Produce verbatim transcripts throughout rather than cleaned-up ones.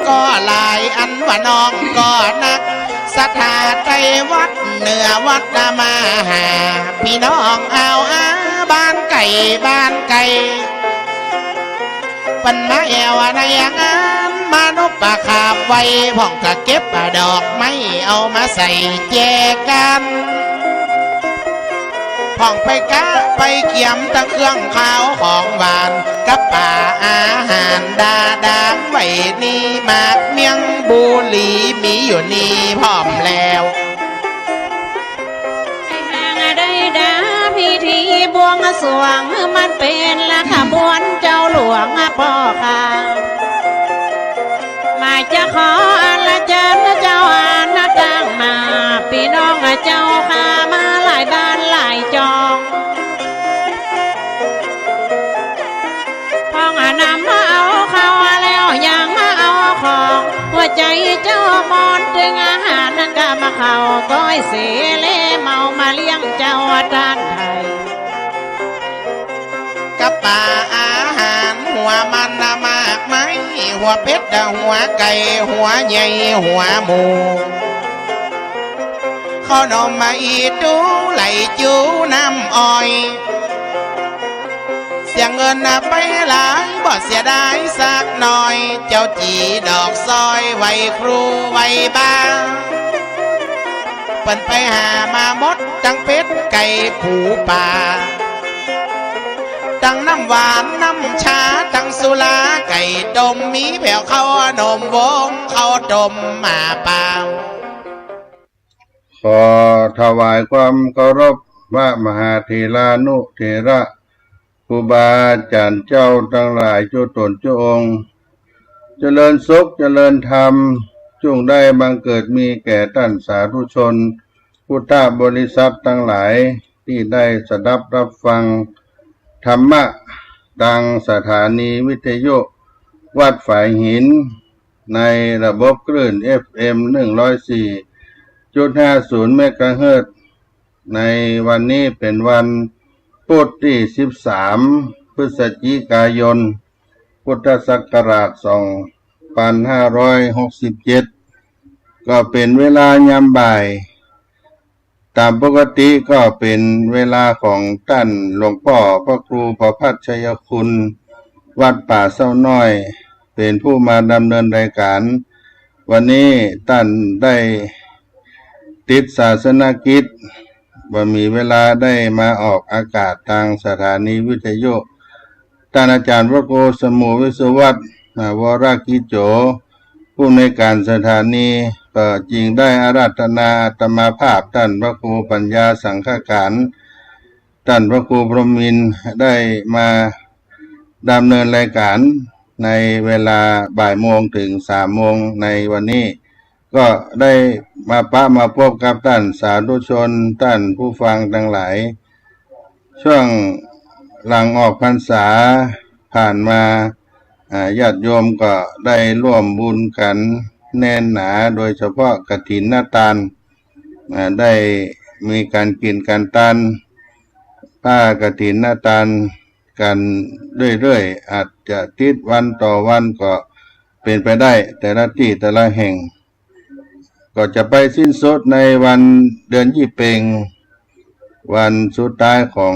ก็หลายอันว่าน้องก็นัก ศรัทธาไตวัดเหนือวัดมาหา ปี้น้องเอาอาบ้านไก่บ้านไก่ เปิ้นมาแอ่วในงานมานุปะขาบไหว้ พ่องก็เก็บดอกไม้เอามาใส่แจกัน พ่องไปก๊ะไปเกียมตังเครื่องคาวของหวาน กับป่าอาหารดาดางไว้นี่ หมากเมี่ยงบุหรี่มีอยู่นี่พร้อมแล้ว ได้ดาพิธีบวงสรวง มันเป๋นละขบวนเจ้าหลวงป้อข้า มาจะขออัญเชิญเจ้าอาณาตั้งมา ปี้น้องเจ้าข้ามาหลายบ้านหลายจอง พ่องนำมาเอาเข้าแล้วยังมาเอาของ หัวใจ๋เจ้ามอนตึงอาหารกำเข้าก้อยเสเลเมามาเลี้ยงเจ้าต้านไทย กับป่าอาหารหัวมันนะมากมาย หัวเป็ดนะหัวไก่ หัวใหญ่หัวหมู ข้าวนมมาอีกดูไหลจู๋น้ำอ้อย เสียเงินนะไปหลายบ่เสียดายสักหน่อย เจ้าจี้ดอกซอยไหว้ครูไหว้บา เปิ้นไปหามาหมดตังเป็ดไก่ปูป๋า ตังน้ำหวานน้ำชาตังสุราไก่ต้ม มีแผวข้าวนมวงข้าวต้มหม้อเปล่า ขอถวายความเคารพพระมหาเถรานุเถระ ครูบาอาจ๋ารย์เจ้าตังหลายจุ๊ต๋นจุ๊องค์ เจริญสุขเจริญธรรม จุ่งได้บังเกิดมีแก่ต้านสาธุชน พุทธบริษัทตังหลาย ตี้ได้สดับฮับฟังธรรมะ ตางสถานีวิทยุวัดฝายหิน ในระบบคลื่น เอฟเอ็ม หนึ่งร้อยสี่จุดห้าศูนย์ เมกะเฮิรตซ์ ในวันนี้เป๋นวันพุธตี้ สิบสาม พฤศจิกายน พุทธศักราช สองพันห้าร้อยหกสิบเจ็ด ก็เป๋นเวลายามบ่าย ต๋ามปกติก็เป๋นเวลาของต้านหลวงป้อพระครูประภัทรชัยคุณ วัดป่าเซ้าน้อย เป๋นผู้มาดำเนินรายก๋าน วันนี้ต้านได้ติดศาสนกิจ บ่มีเวลาได้มาออกอากาศตางสถานีวิทยุ ต้านอาจ๋ารย์พระครูสมุห์วิศวัฒน์ อ่า วรกิจโจ ผู้อำนวยก๋านสถานี ก็จึงได้อาราธนาอาตมาภาพต้านพระครูปัญญาสังฆการ ต้านพระครูพรหมินทร์ได้มาดำเนินรายก๋านในเวลาบ่ายโมงเถิงสามโมงในวันนี้ ก็ได้มาปะมาปบกับต้านสาธุชน ต้านผู้ฟังตังหลาย ช่วงหลังออกพรรษาผ่านมา อ่า ญาติโยมก็ได้ร่วมบุญกั๋นแน่นหนา โดยเฉพาะกฐินตาน อ่า ได้มีก๋านกิ๋นก๋านตาน ผ้ากฐินตานกั๋นเรื่อยๆ อาจจะติดวันต่อวันก็เป๋นไปได้ แต่ละตี้แต่ละแห่ง ก็จะไปสิ้นสุดในวันเดือนยี่เป็ง วันสุดท้ายของ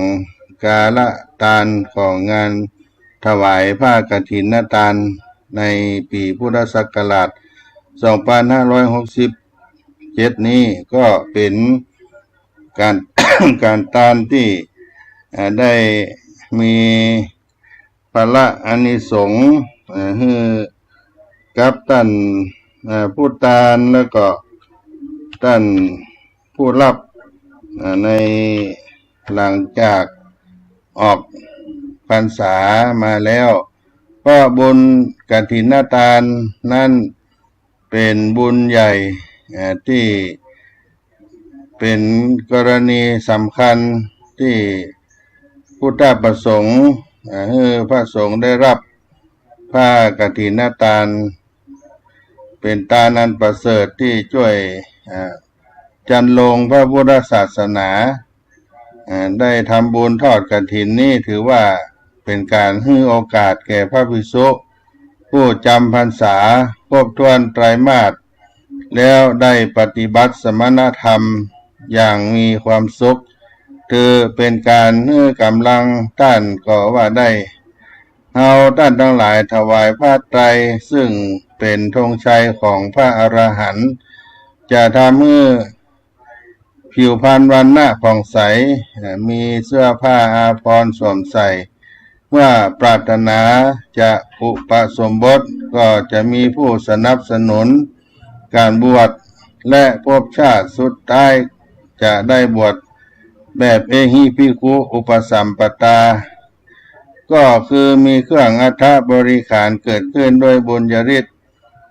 กาละตานของงานถวายผ้ากฐินตานในปี๋พุทธศักราช สองพันห้าร้อยหกสิบเจ็ด นี้ ก็เป๋นก๋าน ก๋านตานตี้ อ่า ได้มี ผละอานิสงส์ เอ่อ หื้อกับต้าน เอ่อ ผู้ตาน แล้วก็ต้านผู้ฮับ เอ่อ ในหลังจากออกพรรษามาแล้ว เพราะบุญกฐินตานนั้น เป๋นบุญใหญ่ เอ่อ ตี้เป๋นกรณีสำคัญตี้พุทธประสงค์ เอ่อ หื้อพระสงฆ์ได้ฮับผ้ากฐินตาน เป๋นตานอันประเสริฐตี้จ้วย เอ่อ จรรโลงพระพุทธศาสนา เอ่อ ได้ทำบุญทอดกฐินนี้ ถือว่าเป๋นก๋านหื้อโอกาสแก่พระภิกษุผู้จ๋ำพรรษา ครบถ้วนไตรมาส แล้วได้ปฏิบัติสมณธรรมอย่างมีความสุข ถือเป๋นก๋านหื้อก๋ำลังต้านก็ว่าได้ เฮาต้านตังหลายถวายผ้าไตร ซึ่งเป๋นธงชัยของพระอรหันต์ จะทำหื้อผิวพรรณวรรณะผ่องใส เอ่อ มีเสื้อผ้าอาภรณ์สวมใส่ เมื่อปรารถนาจะอุปสมบท ก็จะมีผู้สนับสนุนก๋านบวช และภพชาติสุดท้ายจะได้บวชแบบเอหิภิกขุอุปสัมปทา ก็คือมีเครื่องอัฐบริขารเกิดขึ้นด้วยบุญญาฤทธิ์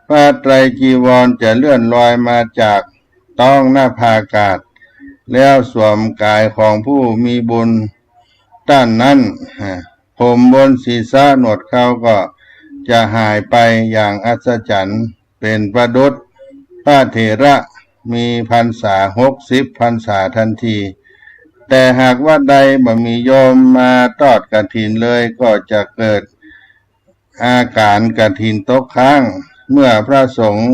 ผ้าไตรจีวรจะเลื่อนลอยมาจากต๊องนภาอากาศ แล้วสวมก๋ายของผู้มีบุญต้านนั้น ผมบนศีรษะหนวดเคราก็จะหายไปอย่างอัศจรรย์ เป๋นประดุจพระเถระมีพรรษาหกสิบพรรษาทันที แต่หากวัดใดบ่มีโยมมาทอดกฐินเลย ก็จะเกิดอาก๋ารกฐินตกค้าง เมื่อพระสงฆ์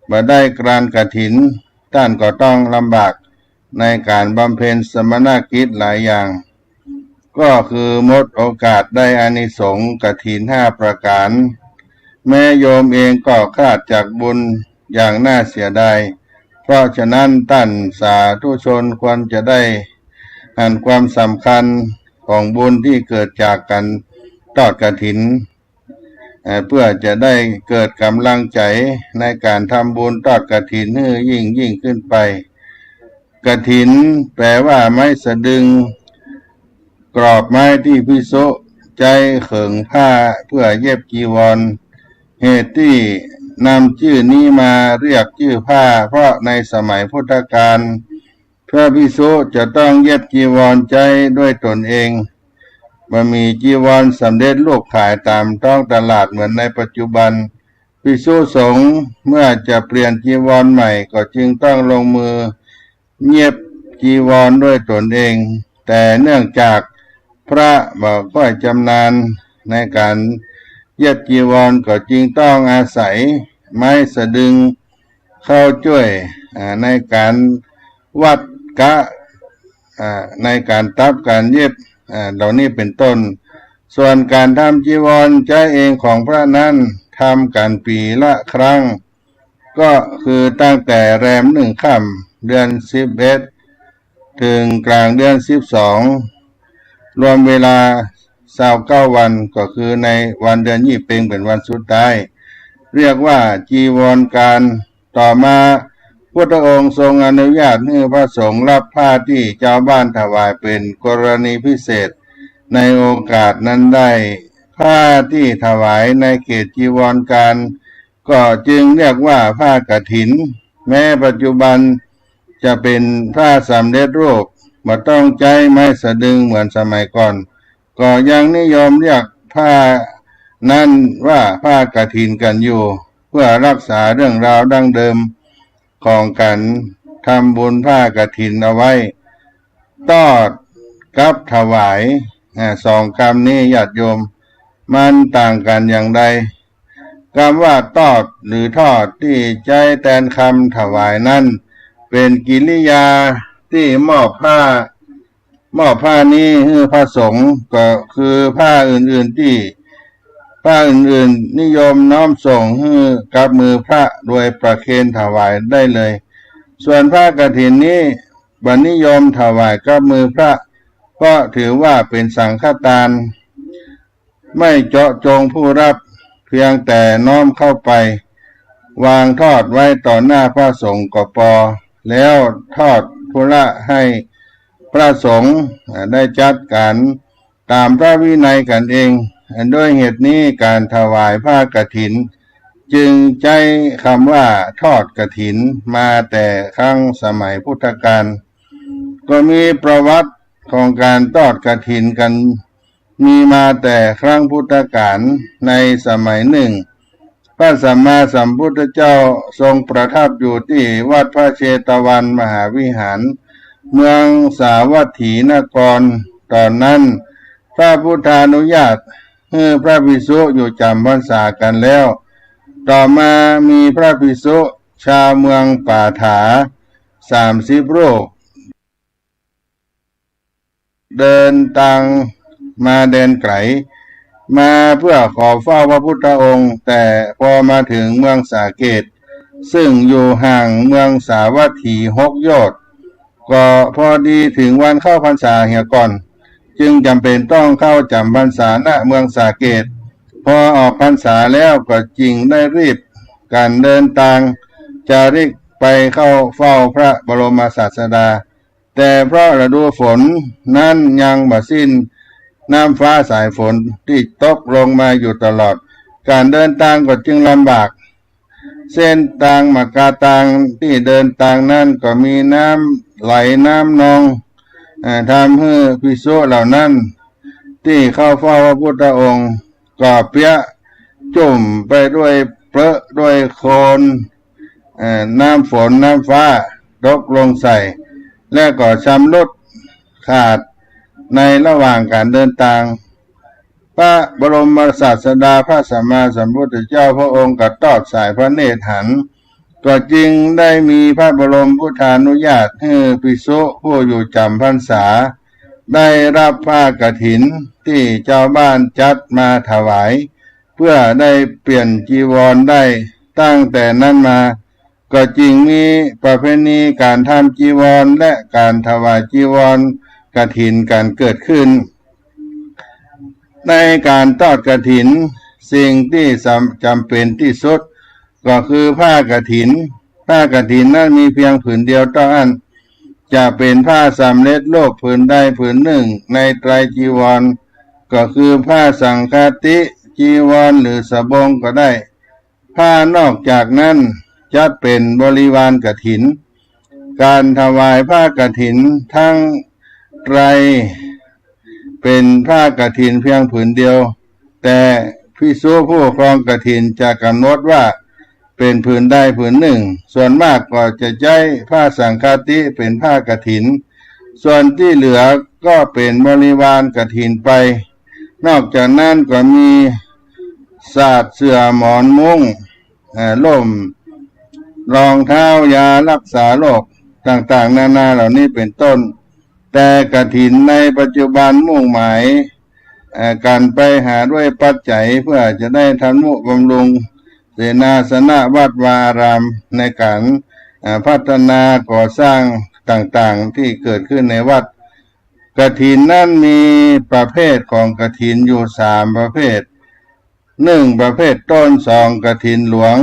บ่ได้กรานกฐิน ต้านก็ต้องลำบาก ในก๋านบำเพ็ญสมณกิจหลายอย่าง ก็คือหมดโอกาสได้อานิสงส์กฐินห้าประก๋าน แม้โยมเองก็คลาดจากบุญอย่างน่าเสียดาย เพราะฉะนั้นต้านสาธุชนควรจะได้หันความสำคัญของบุญที่เกิดจากก๋านทอดกฐิน เอ่อ เพื่อจะได้เกิดก๋ำลังใจ๋ในก๋านทำบุญทอดกฐินหื้อยิ่งยิ่งขึ้นไป กฐินแปลว่าไม้สะดึง กรอบไม้ตี้ภิกษุใจ๊เขิงผ้าเพื่อเย็บจีวร เหตุตี้นำจื้อนี้มาเรียกจื้อผ้า เพราะในสมัยพุทธกาล พระภิกษุจะต้องเย็บจีวรใจ๊ด้วยตนเอง บ่มีจีวรสำเร็จรูปขายต๋ามท้องตลาดเหมือนในปัจจุบัน ภิกษุสงฆ์เมื่อจะเปลี่ยนจีวรใหม่ก็จึงต้องลงมือเย็บจีวรด้วยตนเอง แต่เนื่องจากพระบ่ค่อยชำนาญในก๋านเย็บจีวร ก็จึงต้องอาศัยไม้สะดึงเข้าจ้วย อ่า ในก๋านวัดกะ อ่า ในก๋านตัดก๋านเย็บ อ่า เหล่านี้เป๋นต้น ส่วนก๋านทำจีวรใจ๊เองของพระนั้น ทำกั๋นปี๋ละครั้ง ก็คือตั้งแต่แรมหนึ่งค่ำเดือนสิบเอ็ด เถิงก๋างเดือนสิบสอง รวมเวลาซาวเก้าวัน ก็คือในวันเดือนยี่เป็งเป๋นวันสุดท้าย เรียกว่าจีวรกาล ต่อมาพุทธองค์ทรงอนุญาตหื้อพระสงฆ์ฮับผ้าตี้จาวบ้านถวายเป๋นกรณีพิเศษ ในโอกาสนั้นได้ ผ้าตี้ถวายในเขตจีวรกาล ก็จึงเรียกว่าผ้ากฐิน แม้ปัจจุบันจะเป๋นผ้าสำเร็จรูป บ่ต้องใจ๊ไม้สะดึงเหมือนสมัยก่อน ก็ยังนิยมเรียกผ้านั้นว่าผ้ากฐินกั๋นอยู่ เพื่อรักษาเรื่องราวดั้งเดิมของก๋านทำบุญผ้ากฐินเอาไว้ ทอดกับถวาย อ่า สองกำนี้ญาติโยม มันต่างกั๋นอย่างใด กำว่าทอดหรือทอดตี้ใจ๊แตนกำถวายนั้น เป๋นกิริยาตี้มอบผ้า มอบผ้านี้หื้อพระสงฆ์ ก็คือผ้าอื่นๆตี้ ผ้าอื่นๆนิยมน้อมส่งหื้อกับมือพระโดยประเคนถวายได้เลย ส่วนผ้ากฐินนี้บ่นิยมถวายกับมือพระ เพราะถือว่าเป๋นสังฆทาน ไม่เจาะจงผู้ฮับ เพียงแต่น้อมเข้าไป วางทอดไว้ต่อหน้าพระสงฆ์ก็ปอ แล้วทอดธุระให้พระสงฆ์ อ่า ได้จัดก๋านต๋ามพระวินัยกั๋นเอง ด้วยเหตุนี้ก๋านถวายผ้ากฐิน จึงใจ๊กำว่าทอดกฐินมาแต่ครั้งสมัยพุทธกาล ก็มีประวัติของก๋านทอดกฐินกั๋น มีมาแต่ครั้งพุทธกาล ในสมัยหนึ่ง พระสัมมาสัมพุทธเจ้าทรงประทับอยู่ตี้วัดพระเชตวันมหาวิหาร เมืองสาวัตถีนคร ต๋อนนั้นพระพุทธานุญาตหื้อพระภิกษุอยู่จ๋ำพรรษากั๋นแล้ว ต่อมามีพระภิกษุชาวเมืองป่าถาสามสิบรูป เดินตางมาแดนไก๋ มาเพื่อขอเฝ้าพระพุทธองค์ แต่พอมาถึงเมืองสาเกต ซึ่งอยู่ห่างเมืองสาวัตถีหกโยชน์ ก็พอดีถึงวันเข้าพรรษาเหียก่อน จึงจ๋ำเป๋นต้องเข้าจ๋ำพรรษา ณ เมืองสาเกต พอออกพรรษาแล้วก็จึงได้รีบกั๋นเดินตางจาริกไปเข้าเฝ้าพระบรมศาสดา แต่เพราะฤดูฝนนั้นยังบ่สิ้น น้ำฟ้าสายฝนตี้ตกลงมาอยู่ตลอด ก๋านเดินตางก็จึงลำบาก เส้นตางมากาตางตี้เดินตางนั้นก็มีน้ำไหลน้ำนอง เอ่อ ทำหื้อภิกษุเหล่านั้นตี้เข้าเฝ้าพระพุทธองค์ก็เปียะจุ่มไปด้วยเปลอะด้วยโคลน เอ่อ น้ำฝนน้ำฟ้าตกลงใส่ และก็ชำรุดขาดในระหว่างก๋านเดินตาง พระบรมศาสดาพระสัมมาสัมพุทธเจ้าพระองค์ก็ตอดสายพระเนตรหัน ก็จึงได้มีพระบรมพุทธานุญาตหื้อภิกษุผู้อยู่จ๋ำพรรษา ได้รับผ้ากฐินตี้จาวบ้านจัดมาถวาย เพื่อได้เปลี่ยนจีวรได้ ตั้งแต่นั้นมา ก็จึงมีประเพณีก๋านทำจีวรและก๋านถวายจีวรกฐินกั๋นเกิดขึ้น ในก๋านตอดกฐิน สิ่งตี้จ๋ำ จ๋ำเป๋นตี้สุดก็คือผ้ากฐิน ผ้ากฐินนั้นมีเพียงผืนเดียวเต้าอั้น จะเป๋นผ้าสำเร็จรูปผืนใดผืนนึ่งในไตรจีวร ก็คือผ้าสังฆาติจีวรหรือสบงก็ได้ ผ้านอกจากนั้นจัดเป๋นบริวารกฐิน ก๋านถวายผ้ากฐินทั้งไตรเป๋นผ้ากฐินเพียงผืนเดียว แต่ภิกษุผู้ครองกฐินจะก๋ำหนดว่าเป๋นผืนใดผืนนึ่ง ส่วนมากก็จะใจ๊ผ้าสังฆาติเป๋นผ้ากฐิน ส่วนตี้เหลือก็เป๋นบริวารกฐินไป นอกจากนั้นก็มีสาดเสื่อหมอนมุ้ง เอ่อ ร่ม รองเท้า ยารักษาโรคต่างๆ นานาเหล่านี้เป๋นต้น แต่กฐินในปัจจุบันมุ่งหมาย เอ่อ ก๋านไปหาด้วยปัจจัยเพื่อจะได้ทำนุบำรุงเสนาสนะวัดวาอารามในก๋าน เอ่อ พัฒนาก่อสร้างต่างๆ ตี้เกิดขึ้นในวัด กฐินนั้นมีประเภทของกฐินอยู่สามประเภท นึ่งประเภทต้น สองกฐินหลวง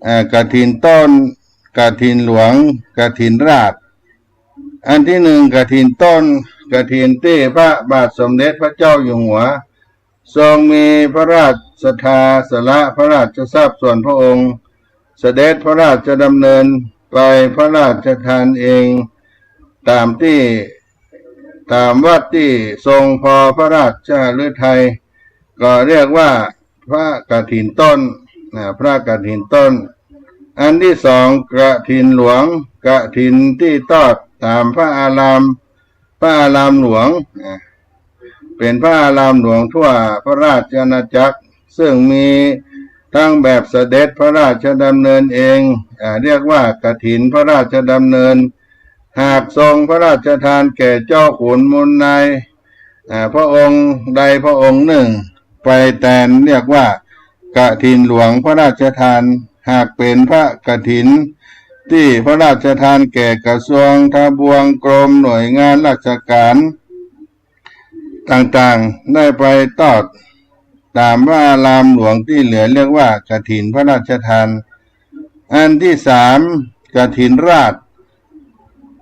เอ่อ กฐินต้น กฐินหลวง กฐินราษฎร์ อันตี้นึ่งกฐินต้น กฐินตี้พระบาทสมเด็จพระเจ้าอยู่หัว ทรงมีพระราชศรัทธาสละพระราชทรัพย์ส่วนพระองค์ เสด็จพระราชดำเนินไปพระราชทานเอง ต๋ามตี้ ต๋ามวัดตี้ทรงพอพระราชฤทัย ก็เรียกว่าพระกฐินต้น นะ พระกฐินต้น อันตี้สองกฐินหลวง กฐินตี้ตอดต๋ามพระอาราม พระอารามหลวง นะ เป๋นพระอารามหลวงทั่วพระราชอาณาจักร ซึ่งมีทั้งแบบเสด็จพระราชดำเนินเอง อ่า เรียกว่ากฐินพระราชดำเนิน หากทรงพระราชทานแก่เจ้าขุนมูลนาย อ่า พระองค์ใดพระองค์นึ่งไปแตน เรียกว่ากฐินหลวงพระราชทาน หากเป๋นพระกฐินตี้พระราชทานแก่กระทรวงทบวงกรมหน่วยงานราชการ ต่างๆ ได้ไปตอดต๋ามพระอารามหลวงตี้เหลือ เรียกว่ากฐินพระราชทาน อันตี้สามกฐินราษฎร์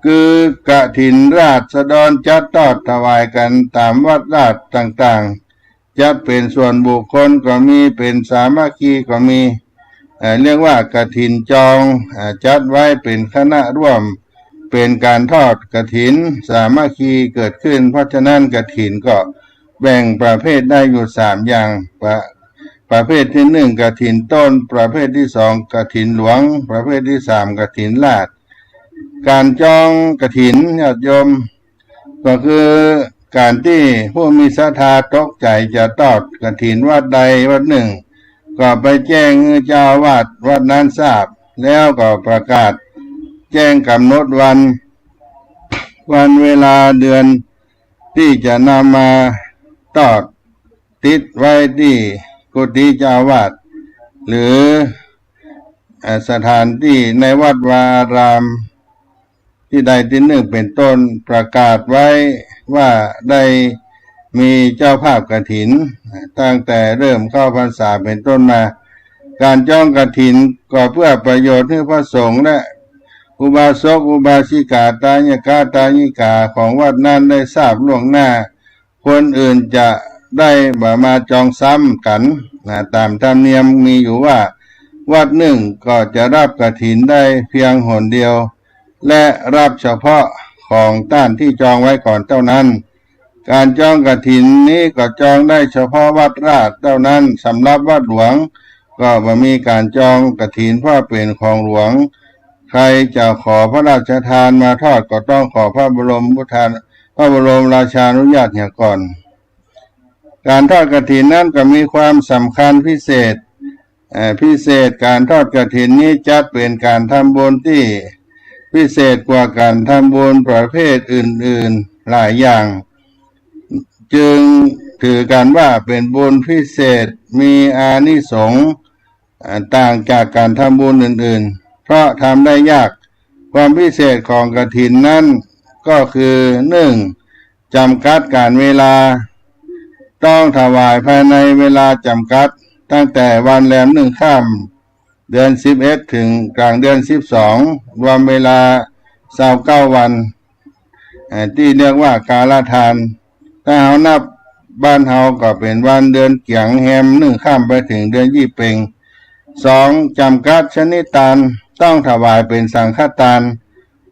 คือกฐินราษฎรจัดตอดถวายกั๋นต๋ามวัดราษฎร์ต่างๆ จัดเป๋นส่วนบุคคลก็มี เป๋นสามัคคีก็มี เอ่อ เรียกว่ากฐินจอง เอ่อ จัดไว้เป๋นคณะร่วม เป๋นก๋านทอดกฐิน สามัคคีเกิดขึ้น เพราะฉะนั้นกฐินก็แบ่งประเภทได้อยู่สามอย่าง ประ ประเภทตี้นึ่งกฐินต้น ประเภทตี้สองกฐินหลวง ประเภทตี้สามกฐินราษฎร์ ก๋านจองกฐิน ญาติโยม ก็คือก๋านตี้ผู้มีศรัทธาตกใจ๋จะตอดกฐินวัดใดวัดนึ่ง ก็ไปแจ้งหื้อเจ้าอาวาสวัดนั้นทราบ แล้วก็ประกาศแจ้งก๋ำหนดวัน วันเวลาเดือน ตี้จะนำมาตอดติดไว้ตี้กุฏิเจ้าอาวาส หรือ เอ่อ สถานตี้ในวัดวาอาราม ตี้ใดตี้นึ่งเป๋นต้น ประกาศไว้ว่าได้มีเจ้าภาพกฐิน ตั้งแต่เริ่มเข้าพรรษาเป๋นต้นมา ก๋านจองกฐินก็เปื้อประโยชน์หื้อพระสงฆ์และอุบาสกอุบาสิกา ตายกะตายิกาของวัดนั้นได้ทราบล่วงหน้า คนอื่นจะได้บ่มาจองซ้ำกั๋นนะ ต๋ามธรรมเนียมมีอยู่ว่า วัดนึ่งก็จะฮับกฐินได้เปียงหนเดียว และฮับเฉพาะของต้านตี้จองไว้ก่อนเต้านั้น ก๋านจองกฐินนี้ก็จองได้เฉพาะวัดราชเต้านั้น สำหรับวัดหลวงก็บ่มีก๋านจองกฐิน เพราะเป๋นของหลวง ใครจะขอพระราชทานมาทอดก็ต้องขอพระบรมพุทธา พระบรมราชานุญาตเหียก่อน ก๋านทอดกฐินนั้นก็มีความสำคัญพิเศษ เอ่อ พิเศษก๋านทอดกฐินนี้จัดเป๋นก๋านทำบุญตี้พิเศษกว่าก๋านทำบุญประเภทอื่นๆ หลายอย่าง จึงถือกั๋นว่าเป๋นบุญพิเศษ มีอานิสงส์ อ่า ต่างจากก๋านทำบุญอื่นๆ เพราะทำได้ยาก ความพิเศษของกฐินนั้นก็คือ นึ่ง จ๋ำกัดก๋านเวลา ต้องถวายภายในเวลาจ๋ำกัด ตั้งแต่วันแรมนึ่งค่ำเดือนสิบเอ็ด เถิงก๋างเดือนสิบสอง รวมเวลาซาวเก้าวัน เอ่อ ตี้เรียกว่ากาลทาน ถ้าเฮานับบ้านเฮาก็เป๋นวันเดือนเกี๋ยงแฮมนึ่งค่ำไปเถิงเดือนยี่เป็ง สอง จ๋ำกัดชนิดตาน ต้องถวายเป๋นสังฆตาน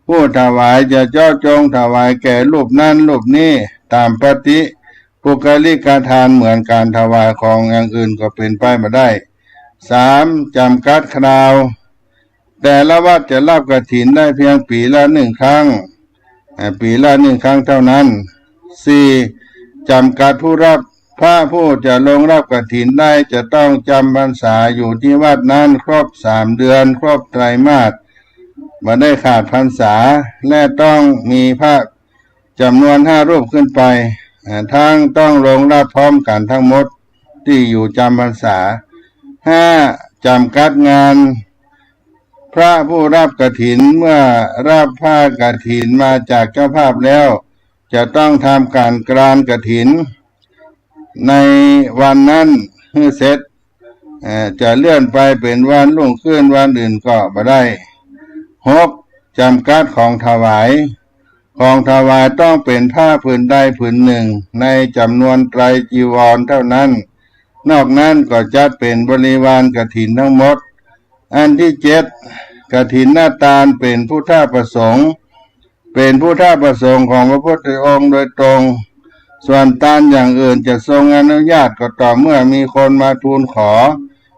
ผู้ถวายจะเจาะจงถวายแก่รูปนั้นรูปนี้ ต๋ามปฏิปุคคลิกทาน เหมือนก๋านถวายของอย่างอื่นก็เป๋นไปบ่ได้ สาม จ๋ำกัดคราว แต่ละวัดจะฮับกฐินได้เปียงปี๋ละนึ่งครั้ง อ่า ปี๋ละนึ่งครั้งเต้านั้น สี่ จ๋ำกัดผู้ฮับ พระผู้จะลงฮับกฐินได้จะต้องจำพรรษาอยู่ตี้วัดนั้นครบสามเดือน ครบไตรมาส บ่ได้ขาดพรรษา และต้องมีพระจ๋ำนวนห้ารูปขึ้นไป อ่า ทั้งต้องลงฮับพร้อมกั๋นทั้งหมดตี้อยู่จำพรรษา ห้า จ๋ำกัดงาน พระผู้ฮับกฐินเมื่อฮับผ้ากฐินมาจากเจ้าภาพแล้ว จะต้องทำก๋านกรานกฐินในวันนั้นหื้อเสร็จ เอ่อ จะเลื่อนไปเป๋นวันรุ่งขึ้นวันอื่นก็บ่ได้ หก จ๋ำกัดของถวาย ของถวายต้องเป๋นผ้าผืนใดผืนนึ่งในจ๋ำนวนไตรจีวรเต้านั้น นอกนั้นก็จัดเป๋นบริวารกฐินทั้งหมด อันตี้เจ็ด กฐินตานเป๋นพุทธประสงค์ เป๋นพุทธประสงค์ของพระพุทธองค์โดยตรง ส่วนตานอย่างอื่นจะทรงอนุญาตก็ต่อเมื่อมีคนมาทูลขอ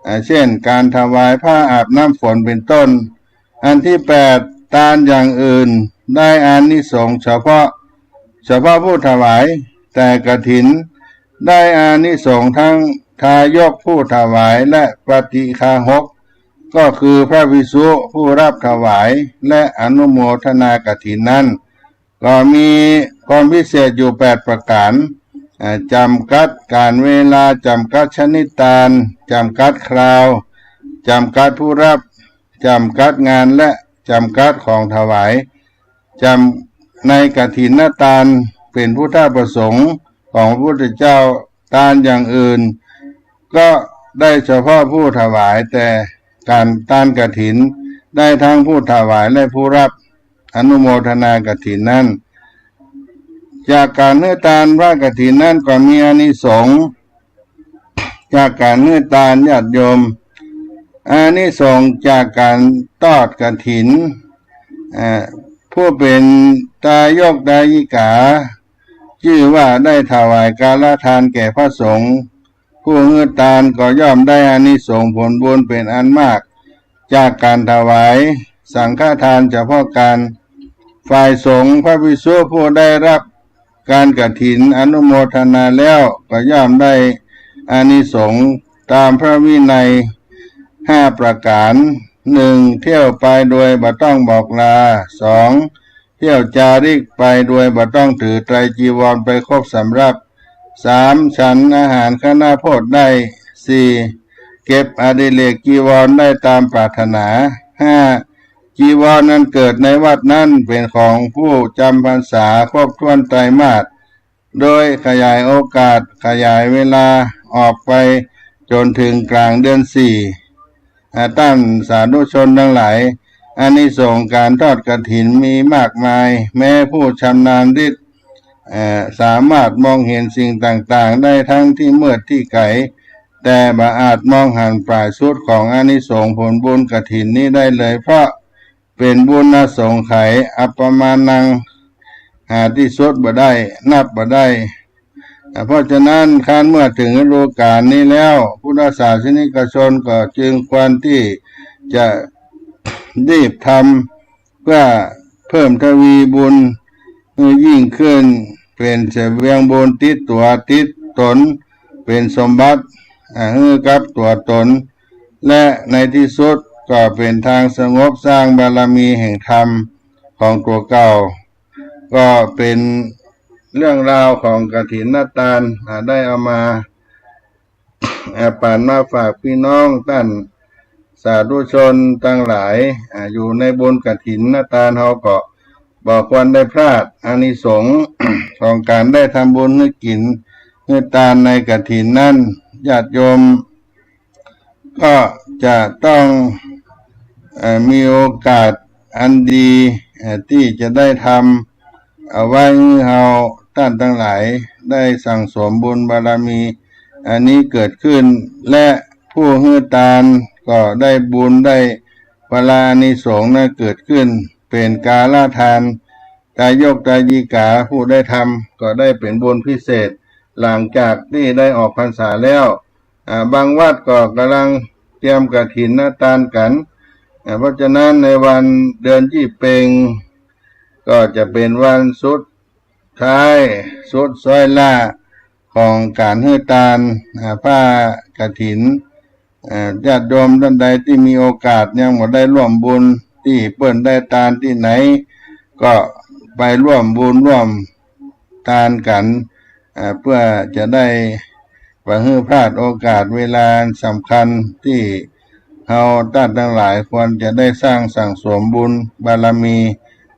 อ่า เช่น ก๋านถวายผ้าอาบน้ำฝนเป๋นต้น อันตี้แปด ตานอย่างอื่นได้อานิสงส์เฉพาะ เฉพาะผู้ถวาย แต่กฐินได้อานิสงส์ทั้งทายกผู้ถวายและปฏิฆาหก ก็คือพระภิกษุผู้ฮับถวายและอนุโมทนากฐินนั้น ก็มีความพิเศษอยู่แปดประก๋าน อ่า จ๋ำกัดก๋านเวลา จ๋ำกัดชนิดตาน จ๋ำกัดคราว จ๋ำกัดผู้ฮับ จ๋ำกัดงาน และจ๋ำกัดของถวาย จ๋ำ ในกฐินตานเป๋นพุทธประสงค์ของพระพุทธเจ้า ตานอย่างอื่นก็ได้เฉพาะผู้ถวาย แต่ก๋านตานกฐินได้ทั้งผู้ถวายและผู้ฮับอนุโมทนากฐินนั้น จากก๋านหื้อตานผ้ากฐินนั้นก็มีอานิสงส์ จากก๋านหื้อตานญาติโยม อานิสงส์จากก๋านตอดกฐิน เอ่อ ผู้เป๋นทายกทายิกา จื้อว่าได้ถวายกาลทานแก่พระสงฆ์ ผู้หื้อตานก็ย่อมได้อานิสงส์ผลบุญเป๋นอันมาก จากก๋านถวายสังฆทานเฉพาะก๋าน ฝ่ายสงฆ์ พระภิกษุผู้ได้ฮับก๋านกฐินอนุโมทนาแล้วก็ย่อมได้อานิสงส์ ตามพระวินัยห้าประก๋าน หนึ่ง เที่ยวไปโดยบ่ต้องบอกลา สอง เที่ยวจาริกไปโดยบ่ต้องถือไตรจีวรไปครบสำรับ สาม ฉันอาหารคณโพชได้ สี่ เก็บอดิเรกจีวรได้ตามปรารถนา ห้า จีวรอันเกิดในวัตรนั้นเป๋นของผู้จำพรรษาครบถ้วนไตรมาส โดยขยายโอกาสขยายเวลาออกไปจ๋นถึงก๋างเดือนสี่ อ่า ต้านสาธุชนตังหลาย อานิสงส์ก๋านทอดกฐินมีมากมาย แม้ผู้ชำนาญฤทธิ์ เอ่อ สามารถมองหันสิ่งต่างๆ ได้ทั้งตี้เมิดตี้ไก๋ แต่บ่อาจมองหันป๋ายสุดของอานิสงส์ผลบุญกฐินนี้ได้เลย เพราะเป๋นบุญอสงไขย อัปปมาณัง หาตี้สุดบ่ได้ นับบ่ได้ อ่า เพราะฉะนั้นครั้นเมื่อถึงฤดูก๋าลนี้แล้ว พุทธศาสนิกชนก็จึงควรตี้จะรีบทำ เพื่อเพิ่มทวีบุญหื้อยิ่งขึ้น เป๋นเสบียงบุญติดตั๋วติดต๋น เป๋นสมบัติ อ่า หื้อกับตั๋วต๋น และในตี้สุดก็เป๋นตางสงบสร้างบารมีแห่งธรรมของตั๋วเก่า ก็เป๋นเรื่องราวของกฐินทาน อ่า ได้เอามา อ่า ปั๋นมาฝากปี้น้องต้านสาธุชนตังหลาย อ่า อยู่ในบุญกฐินทาน เฮาก็บ่ควรได้พลาดอานิสงส์ของก๋านได้ทำบุญหื้อกิ๋นหื้อตานในกฐินนั้น ญาติโยมก็จะต้อง เอ่อ มีโอกาสอันดี เอ่อ ตี้จะได้ทำเอาไว้หื้อเฮาต้านตังหลายได้สั่งสมบุญบารมีอันนี้เกิดขึ้น และผู้หื้อตานก็ได้บุญได้ผลาอานิสงส์นั้นเกิดขึ้น เป๋นกาลทาน ทายกทายิกาผู้ได้ทำก็ได้เป๋นบุญพิเศษ หลังจากตี้ได้ออกพรรษาแล้ว อ่า บางวัดก็ก่ำลังเตรียมกฐินทานกั๋น อ่า เพราะฉะนั้นในวันเดือนยี่เป็ง ก็จะเป๋นวันสุดท้าย สุดซ้อยล่าของก๋านหื้อตาน อ่า ผ้ากฐิน อ่า ญาติโยมต้านใดตี้มีโอกาสยังบ่ได้ร่วมบุญตี้เปิ้นได้ตานตี้ไหน ก็ไปร่วมบุญร่วมตานกั๋น อ่า เปื้อจะได้บ่หื้อพลาดโอกาสเวลาอันสำคัญตี้เฮาต้านตังหลายควรจะได้สร้างสั่งสมบุญบารมี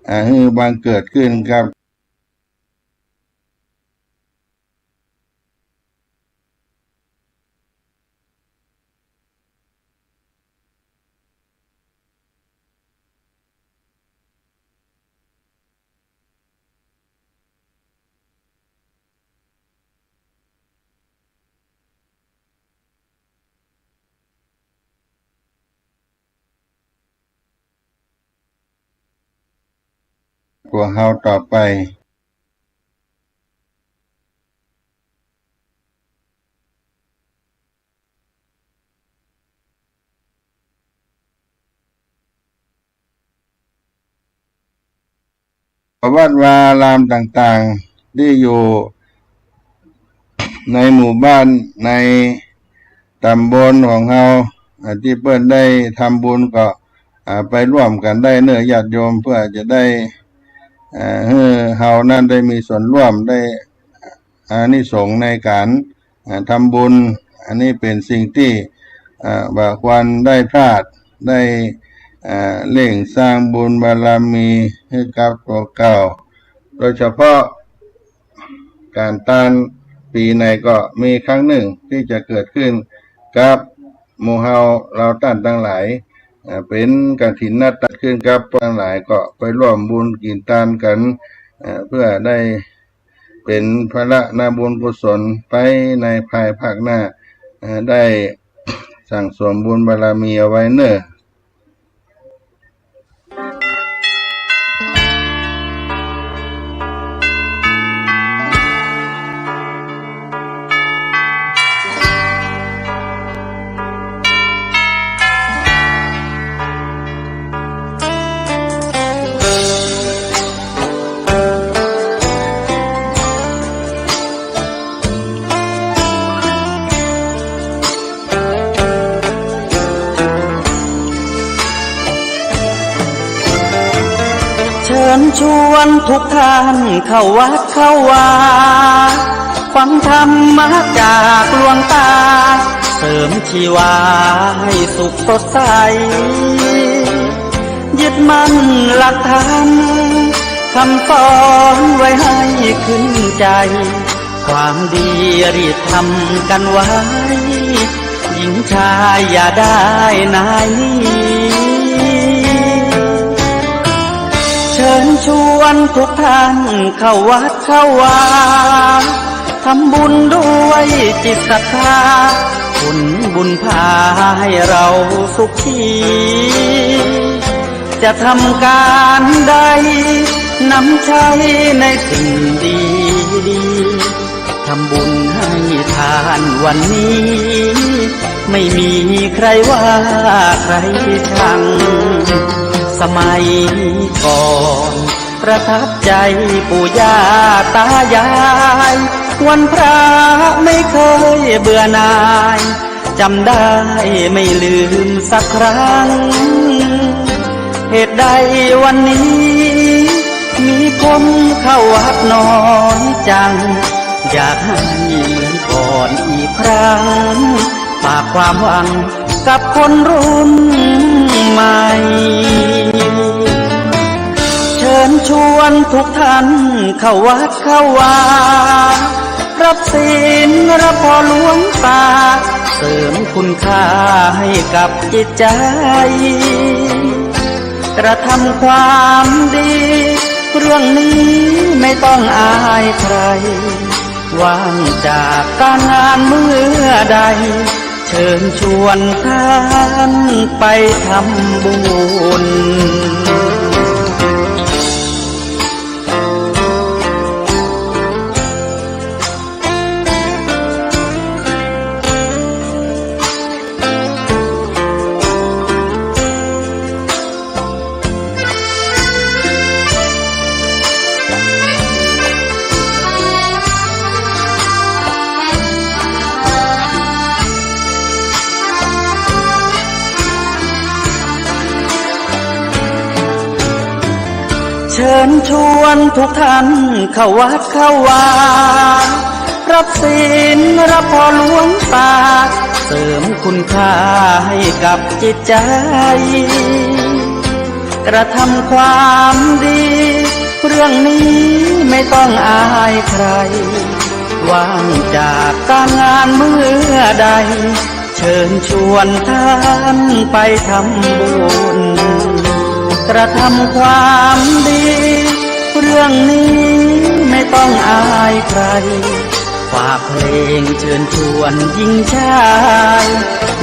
อ่า หื้อบังเกิดขึ้นครับ ตั๋วเฮาต่อไป วัดวาอารามต่างๆ ตี้อยู่ในหมู่บ้านในต๋ำบลของเฮา อ่า ตี้เปิ้นได้ทำบุญก็ อ่า ไปร่วมกั๋นได้เน่อญาติโยม เปื้อจะได้ อ่า หื้อเฮานั้นได้มีส่วนร่วม ได้อานิสงส์ในก๋าน อ่า ทำบุญ อันนี้เป๋นสิ่งตี้ อ่า บ่ควรได้พลาด ได้ อ่า เร่งสร้างบุญบารมีหื้อกับตั๋วเก่า โดยเฉพาะก๋านตานปี๋ไหนก็มีครั้งนึ่งตี้จะเกิดขึ้นกับหมู่เฮาเหล่าต้านตังหลาย อ่า เป๋นกฐินทานขึ้นกับตังหลาย ก็ไปร่วมบุญกิ๋นตานกั๋น อ่า เปื้อได้ เป๋นผละนาบุญกุศลไปในภายภาคหน้า เอ่อ ได้สั่งสมบุญบารมีเอาไว้เน่อ ญชวนทุกท่านเข้าวัดเข้าวา ฟังธรรมะจากหลวงตา เสริมชีวาให้สุขสดใส ยึดมั่นหลักธรรม คำสอนไว้ให้ขึ้นใจ ความดีรีบทำกันไว้ หญิงชายอย่าได้นายหนี เชิญชวนทุกท่านเข้าวัดเข้าวา ทำบุญด้วยจิตศรัทธา ผลบุญพาให้เราสุขี จะทำการใด นำใช้ในสิ่งดีๆ ทำบุญให้ทานวันนี้ ไม่มีใครว่าใครชัง สมัยก่อน ประทับใจปู่ย่าตายาย วันพระไม่เคยเบื่อหน่าย จำได้ไม่ลืมสักครั้ง เหตุใดวันนี้ มีคนเข้าวัดน้อยจัง อยากให้เหมือนก่อนอีกครั้ง ฝากความหวังกับคนรุ่นใหม่ เชิญชวนทุกท่านเข้าวัดเข้าวา รับศีลรับพรหลวงตา เสริมคุณค่าให้กับจิตใจ กระทำความดี เรื่องนี้ไม่ต้องอายใคร ว่างจากการงานเมื่อใด เชิญชวนท่านไปทำบุญ เชิญชวนทุกท่านเข้าวัดเข้าวา รับศีลรับพรหลวงตา เสริมคุณค่าให้กับจิตใจ กระทำความดี เรื่องนี้ไม่ต้องอายใคร ว่างจากการงานเมื่อใด เชิญชวนท่านไปทำบุญ กระทำความดี เรื่องนี้ไม่ต้องอายใคร ฝากเพลงเชิญชวนหญิงชาย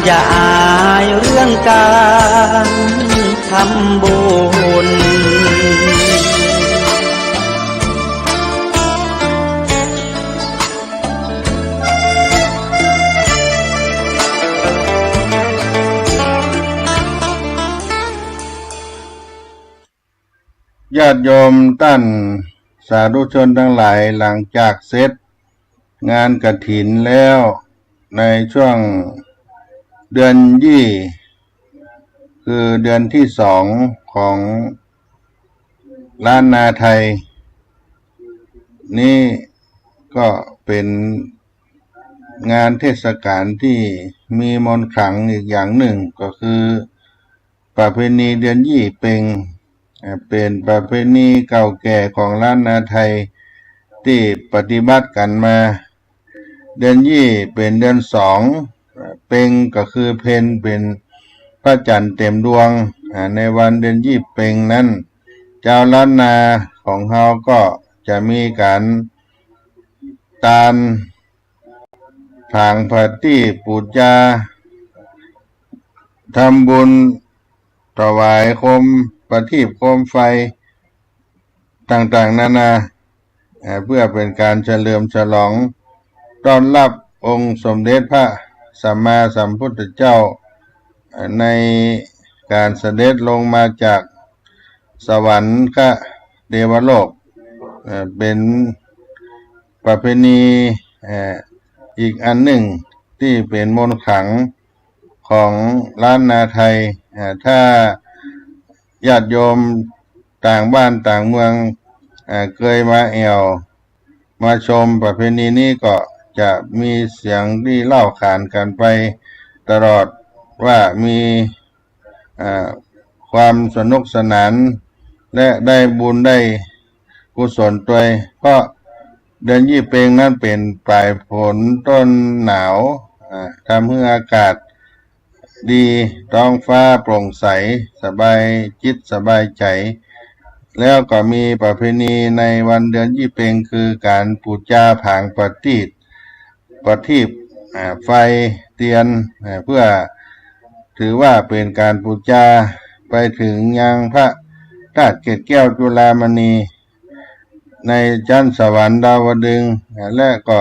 อย่าอายเรื่องการทำบุญ ญาติโยมต้านสาธุชนตังหลาย หลังจากเสร็จงานกฐินแล้ว ในช่วงเดือนยี่ คือเดือนตี้สองของล้านนาไทย นี้ก็เป๋นงานเทศกาลตี้มีมนต์ขลังอีกอย่างนึ่ง ก็คือประเพณีเดือนยี่เป็ง อ่า เป๋นประเพณีเก่าแก่ของล้านนาไทยตี้ปฏิบัติกั๋นมา เดือนยี่เป๋นเดือนสอง อ่า เป็งก็คือเพ็ญ เป๋นพระจั๋นทร์เต๋มดวง อ่า ในวันเดือนยี่เป็งนั้น จาวล้านนาของเฮาก็จะมีก๋านตาน ผางผาตี้ปู๋จา ทำบุญถวายโคมประทีปโคมไฟต่างๆ นานา เอ่อ เพื่อเป๋นก๋านเฉลิมฉลองต้อนฮับองค์สมเด็จพระสัมมาสัมพุทธเจ้า เอ่อ ในก๋านเสด็จลงมาจากสวรรคเทวโลก เอ่อ เป๋นประเพณี เอ่อ อีกอันนึ่งตี้เป๋นมนต์ขลังของล้านนาไทย เอ่อ ถ้าญาติโยม ต่างบ้านต่างเมือง อ่า เกยมาแอ่วมาชมประเพณีนี้ก็จะมีเสียงตี้เล่าขานกั๋นไปตลอดว่ามี อ่า ความสนุกสนาน และได้บุญได้กุศลตวย เพราะเดือนยี่เพ็งนั้นเป๋นปลายฝนต้นหนาว อ่า ทำหื้ออากาศดี ท้องฟ้าโปร่งใส สบายจิตสบายใจ๋ แล้วก็มีประเพณีในวันเดือนยี่เพ็งคือก๋านปู๋จาผางประทีป ประทีป อ่า ไฟเตียน อ่า เพื่อถือว่าเป๋นก๋านปู๋จาไปเถิงยังพระธาตุเกศแก้วจุฬามณี ในจั๊นสวรรค์ดาวดึงส์ อ่า และก็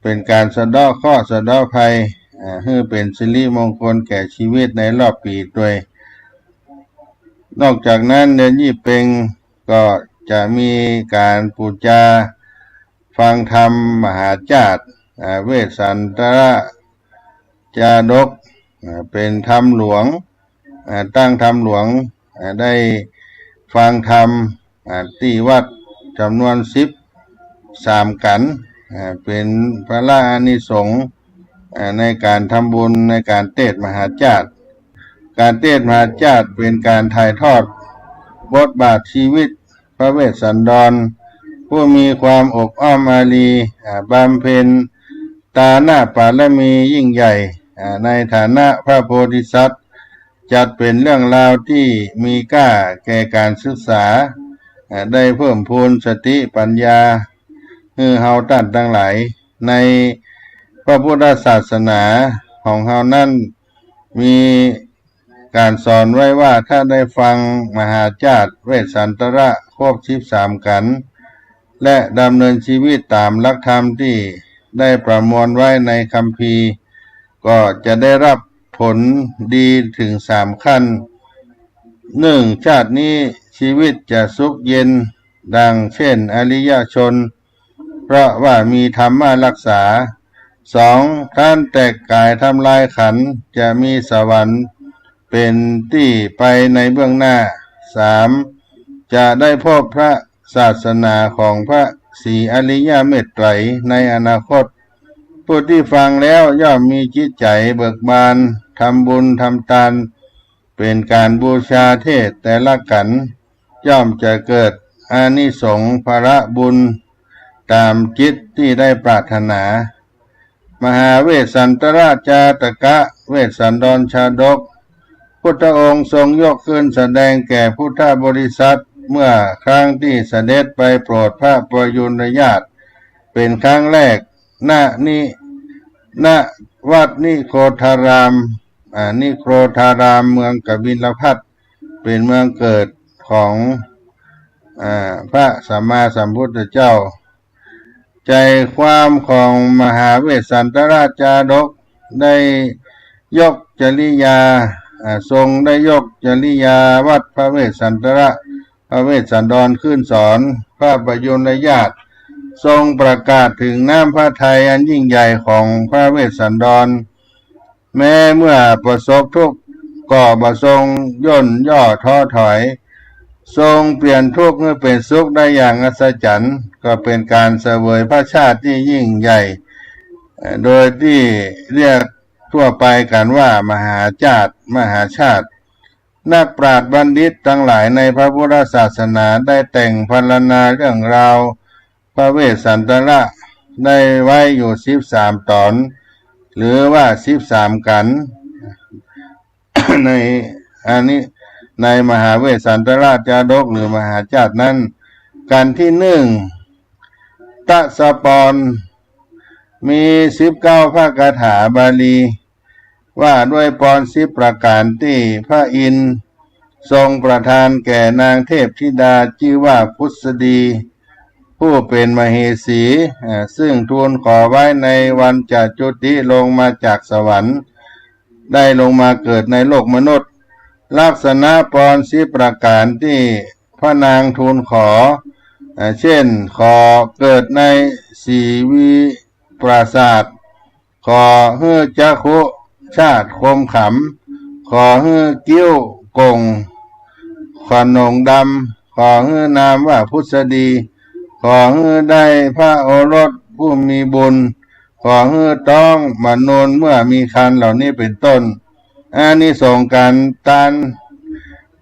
เป๋นก๋านสะเดาะเคราะห์สะเดาะภัย อ่า หื้อเป๋นสิริมงคลแก่ชีวิตในรอบปี๋ตวย นอกจากนั้นเดือนยี่เพ็งก็จะมีก๋านปู๋จาฟังธรรมมหาจาตุ อ่า เวสสันตรจาดก อ่า เป๋นธรรมหลวง อ่า ตั้งธรรมหลวง อ่า ได้ฟังธรรม อ่า ตี้วัดจ๋ำนวนสิบสามกั๋น อ่า เป๋นพละอานิสงส์ อ่า ในก๋านทำบุญในก๋านเตสน์มหาจาตุ ก๋านเตสน์มหาจาตุเป๋นก๋านถ่ายทอดบทบาทชีวิตพระเวสสันดร ผู้มีความอบอ้อมอารี อ่า บำเพ็ญตานปารมียิ่งใหญ่ อ่า ในฐานะพระโพธิสัตว์ จัดเป๋นเรื่องราวตี้มีก้าแก่ก๋านศึกษา อ่า ได้เพิ่มพูนสติปัญญา หื้อเฮาต้านตังหลาย ในพระพุทธศาสนาของเฮานั้น มีก๋านสอนไว้ว่า ถ้าได้ฟังมหาจาตุเวสสันตระครบสิบสามกั๋น และดำเนินชีวิตต๋ามหลักธรรมตี้ได้ประมวลไว้ในคัมภีร์ ก็จะได้รับผลดีเถิงสามขั้น หนึ่ง ชาตินี้ชีวิตจะสุขเย็น ดังเช่นอริยชน เพราะว่ามีธรรมะรักษา สอง ครั้นแตกก๋ายทำลายขันธ์ จะมีสวรรค์เป๋นตี้ไปในเบื้องหน้า สาม จะได้พบพระศาสนาของพระศรีอริยเมตไตรในอนาคต ผู้ตี้ฟังแล้วย่อมมีจิตใจ๋เบิกบาน ทำบุญทำตาน เป๋นก๋านบูชาเทพแต่ละกั๋น ย่อมจะเกิดอานิสงส์ผละบุญต๋ามจิตตี้ได้ปรารถนา มหาเวสสันตรจาตกะ เวสสันดรชาดก พุทธองค์ทรงยกขึ้นแสดงแก่พุทธบริษัท เมื่อครั้งตี้เสด็จไปโปรดพระประยุรญาติเป๋นครั้งแรก ณ นิ ณ วัดนิโคธาราม อ่า นิโคธาราม เมืองกบิลพัสดุ์ เป๋นเมืองเกิดของ อ่า พระสัมมาสัมพุทธเจ้า ใจ๋ความของมหาเวสสันตรจาดกได้ยกจริยา อ่า ทรงได้ยกจริยาวัตรพระเวสสันตระ พระเวสสันดรขึ้นสอนพระประยุรญาติ ทรงประกาศเถิงน้ำพระทัยอันยิ่งใหญ่ของพระเวสสันดร แม้เมื่อประสบทุกข์ก็บ่ทรงย่นย่อท้อถอย ทรงเปลี่ยนทุกข์หื้อเป๋นสุขได้อย่างอัศจรรย์ ก็เป๋นก๋านเสวยพระชาติตี้ยิ่งใหญ่ เอ่อ โดยตี้เรียกทั่วไปกั๋นว่ามหาจาตุ มหาชาติ นักปราชญ์บัณฑิตตังหลายในพระพุทธศาสนาได้แต่งพรรณนาเรื่องราวพระเวสสันตระได้ไว้อยู่สิบสามต๋อน หรือว่าสิบสามกั๋น ในอันนี้ ในมหาเวสสันตรจาดกหรือมหาจาตุนั้น กั๋นตี้หนึ่ง ทศพร มีสิบเก้าพระคาถาบาลี ว่าด้วยปอนสิบประก๋านตี้พระอินทร์ทรงประทานแก่นางเทพธิดาจื้อว่าพุสดี ผู้เป๋นมเหสี อ่า ซึ่งทูลขอไว้ในวันจจุติลงมาจากสวรรค์ ได้ลงมาเกิดในโลกมนุษย์ ลักษณะปอนสิบประก๋านตี้พระนางทูลขอ อ่า เช่น ขอเกิดในสีวิปราสาท ขอหื้อจักขุชาติคมขำ ขอหื้อคิ้วโก่งขนงด ขอหื้อนามว่าพุทธดี ขอหื้อได้พระโอรสผู้มีบุญ ขอหื้อต๊องมโนนเมื่อมีครรภ์ เหล่านี้เป็นต้น อานิสงส์การตาน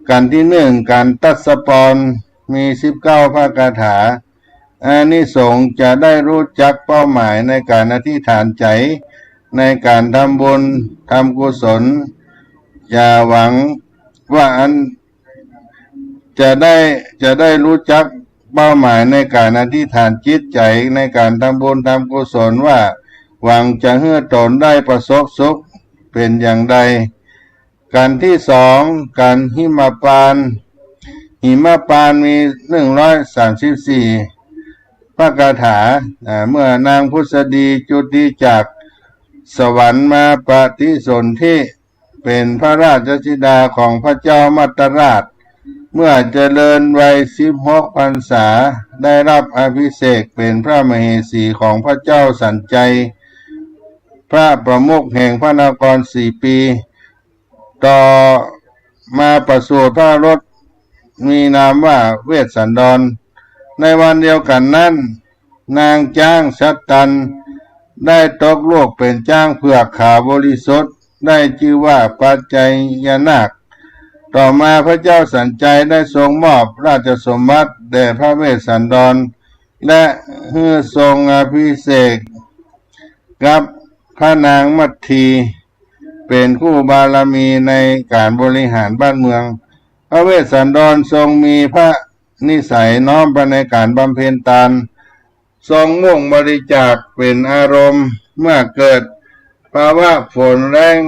กันตี้นึ่ง กันตัสสปอน มีสิบเก้าพระคาถา อานิสงส์จะได้ฮู้จักเป้าหมายในการอธิษฐานใจ๋ ในการทำบุญทำกุศล จะหวังว่าอัน จะได้ จะได้ฮู้จักเป้าหมายในการอธิษฐานจิตใจ๋ ในการทำบุญทำกุศลว่า หวังจะหื้อตนได้ประสบสุข เป๋นอย่างใด กันตี้สอง กันหิมปาน หิมปานมีหนึ่งร้อยสามสิบสี่พระคาถา อ่า เมื่อนางพุทธดีจุติจากสวรรค์มาปฏิสนธิ เป๋นพระราชธิดาของพระเจ้ามัตตราช เมื่อเจริญวัยสิบหกพรรษา ได้รับอภิเษกเป๋นพระมเหสีของพระเจ้าสัญชัย พระประมุขแห่งพระนครสี่ปี ต่อมาประสูติพระโอรส มีนามว่าเวสสันดร ในวันเดียวกั๋นนั้น นางจ๊างชัตตัน ได้ตกลูกเป๋นจ๊างเผือกขาวบริสุทธิ์ ได้จื้อว่าปัจจยนาค ต่อมาพระเจ้าสัญชัยได้ทรงมอบราชสมบัติแด่พระเวสสันดร และหื้อทรงอภิเษกกับพระนางมัทที เป๋นคู่บารมีในการบริหารบ้านเมือง พระเวสสันดรทรงมีพระนิสัยน้อมไปในการบำเพ็ญตาน ทรงมุ่งบริจาคเป๋นอารมณ์ เมื่อเกิดภาวะฝนแล้ง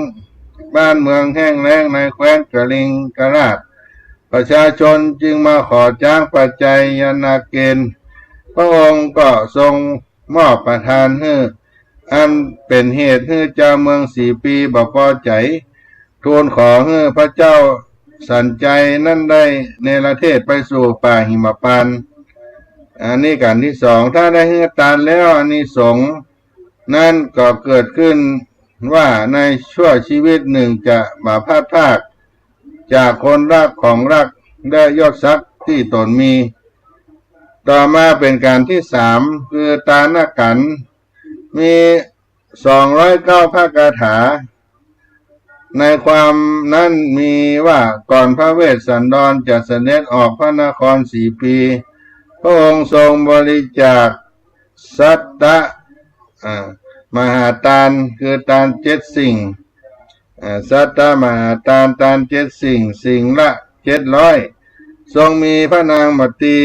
บ้านเมืองแห้งแล้งในแคว้นกลิงกราช ประชาชนจึงมาขอจ๊างปัจจยนาคเกณฑ์ พระองค์ก็ทรงมอบประทานหื้อ อันเป๋นเหตุหื้อจาวเมืองสี่ปีบ่ปอใจ๋ ทูลขอหื้อพระเจ้าสัญชัยนั้นได้เนรเทศไปสู่ป่าหิมปานต์ อันนี้กันตี้สอง ถ้าได้หื้อตานแล้วอานิสงส์นั้นก็เกิดขึ้นว่าในชั่วชีวิตหนึ่งจะบ่พลัดพรากจากคนรักของรักและยศศักดิ์ตี้ตนมี ต่อมาเป๋นกันตี้สาม คือตานกัน มีสองร้อยเก้าพระคาถา ในความนั้นมีว่าก่อนพระเวสสันดรจะเสด็จออกพระนครสี่ปี พระองค์ทรงบริจาคสัตตะ อ่า มหาตาน คือตานเจ็ดสิ่ง อ่า สัตตะมหาตาน ตานเจ็ดสิ่ง สิ่งละเจ็ดร้อย ทรงมีพระนางมัทที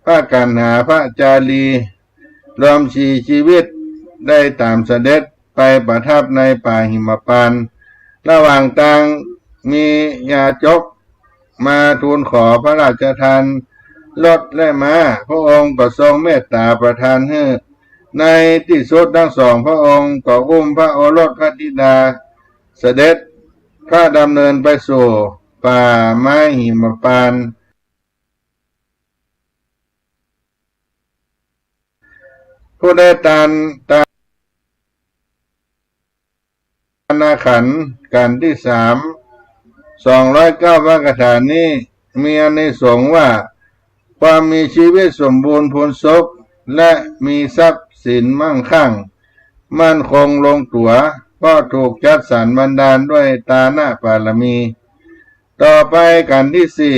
พระกัณหา พระจารี รวมสี่ชีวิตได้ตามเสด็จไปประทับในป่าหิมปานต์ ระหว่างตางมียาจกมาทูลขอพระราชทานรถและม้า พระองค์ก็ทรงเมตตาประทานหื้อ ในตี้สุดทั้งสองพระองค์ก็อุ้มพระโอรสพระธิดาเสด็จพระดำเนินไปสู่ป่าไม้หิมปานต์ ผู้ได้ตาน ตานขันธ์ กันตี้สาม สองร้อยเก้าพระคาถานี้ มีอานิสงส์ว่า ความมีชีวิตสมบูรณ์พูนสุข และมีทรัพย์สินมั่งคั่ง มั่นคงลงตั๋ว เพราะถูกจัดสรรบันดาลด้วยตานบารมี ต่อไปกันตี้สี่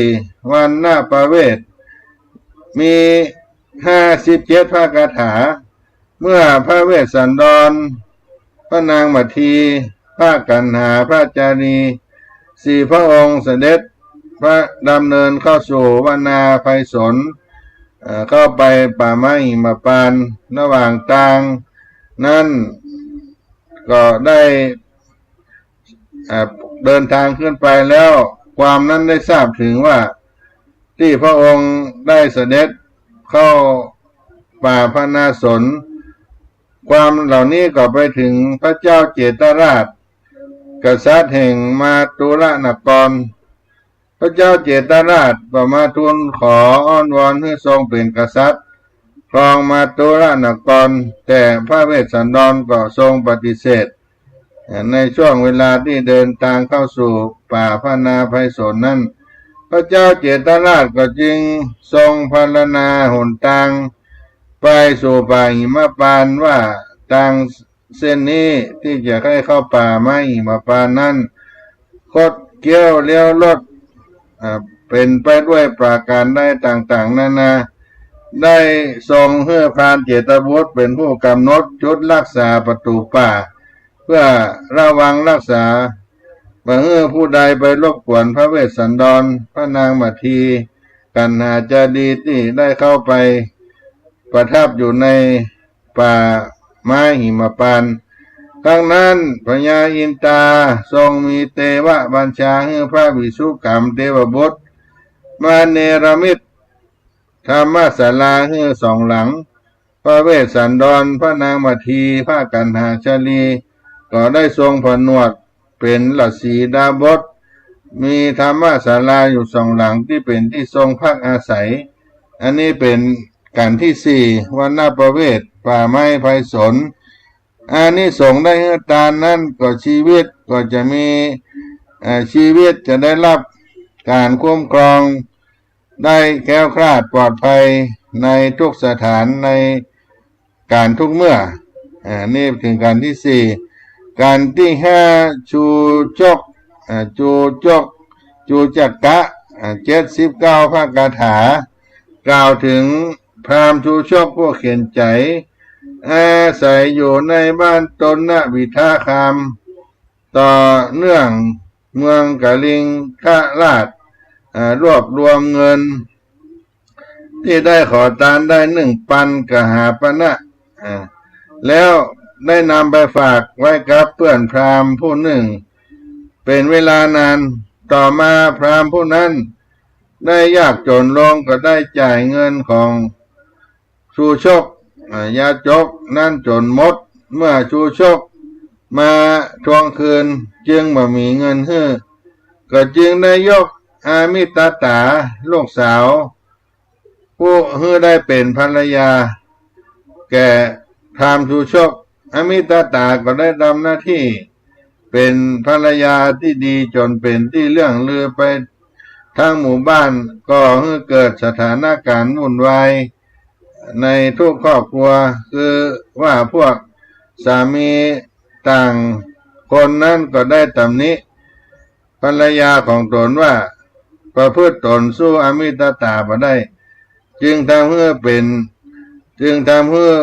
วัณณประเวท มีห้าสิบเจ็ดพระคาถา เมื่อพระเวสสันดร พระนางมัทที พระกัณหา พระจารี สี่พระองค์เสด็จพระดำเนินเข้าสู่วนาไพศาล เอ่อ เข้าไปป่าไม้หิมปานต์ ระหว่างตางนั้นก็ได้ อ่า เดินทางขึ้นไปแล้ว ความนั้นได้ทราบถึงว่า ตี้พระองค์ได้เสด็จเข้าป่าพนาสน ความเหล่านี้ก็ไปถึงพระเจ้าเจตราช กษัตริย์แห่งมาตุรนคร พระเจ้าเจตราชก็มาทูลขออ้อนวอนหื้อทรงเป๋นกษัตริย์ครองมาตุรนคร แต่พระเวสสันดรก็ทรงปฏิเสธ ในช่วงเวลาตี้เดินตางเข้าสู่ป่าพนาไพศาลนั้น พระเจ้าเจตราชก็จึงทรงพรรณนาหนตางไปสู่ป่าหิมปานว่า ตางเส้นนี้ตี้จะใค่เข้าป่าไม้หิมปานนั้น คดเคี้ยวเลี้ยวลด อ่า เป๋นไปด้วยประก๋านใดต่างๆ นานา ได้ทรงหื้อพรานเจตบุตรเป๋นผู้ก๋ำหนดจุดฮักษาประตู๋ป่า เปื้อระวังฮักษา บ่หื้อผู้ใดไปรบกวนพระเวสสันดร พระนางมัทที กัณหาจารีตี้ได้เข้าไปประทับอยู่ในป่าไม้หิมปานต์ ครั้งนั้นพญาอินทราทรงมีเตวบัญชาหื้อพระวิสุกรรมเทวบุตรมาเนรมิตธรรมศาลาหื้อสองหลัง พระเวสสันดร พระนางมัทที พระกัณหาจารี ก็ได้ทรงผนวกเป๋นฤๅษีดาบส มีธรรมศาลาอยู่สองหลังตี้เป๋นตี้ทรงพักอาศัย อันนี้เป๋นกัณฑ์ตี้สี่ วรรณประเวท ป่าไม้ไพศาล อานิสงส์ได้หื้อตานนั้นก็ชีวิตก็จะมี เอ่อ ชีวิตจะได้ฮับก๋านคุ้มครอง ได้แคล้วคลาดปลอดภัยในทุกสถาน ในก๋านทุกเมื่อ อ่า นี่เถิงกัณฑ์ตี้สี่ กัณฑ์ตี้ห้า ชูชก อ่า ชูชก ชูชกะ อ่า เจ็ดสิบเก้าพระคาถา กล่าวเถิงพราหมณ์ชูชกผู้เข็ญใจ๋ อาศัยอยู่ในบ้านตนณวิทาคาม ต่อเนื่องเมืองกลิงคราช อ่า รวบรวมเงิน ตี้ได้ขอตานได้หนึ่งปันกหาปณะ อ่า แล้วได้นำไปฝากไว้กับเปื้อนพราหมณ์ผู้นึ่ง เป๋นเวลานาน ต่อมาพราหมณ์ผู้นั้นได้ยากจ๋นลง ก็ได้จ่ายเงินของ ชูชก อ่า ยาจกนั้นจ๋นหมด เมื่อชูชกมาทวงคืน จึงบ่มีเงินหื้อ ก็จึงได้ยกอมิตตา ลูกสาว ผู้หื้อได้เป๋นภรรยาแก่พราหมณ์ชูชก อมิตตาก็ได้ทำหน้าตี้เป๋นภรรยาตี้ดีจ๋นเป๋นตี้เลื่องลือไปทั้งหมู่บ้าน ก่อหื้อเกิดสถานก๋ารณ์วุ่นวาย ในทุกครอบครัว คือว่าพวกสามีต่างคนนั้นก็ได้ตำหนิภรรยาของตนว่าประพฤติตนสู้อมิตตาบ่ได้ จึงทำหื้อเป๋น จึงทำหื้อ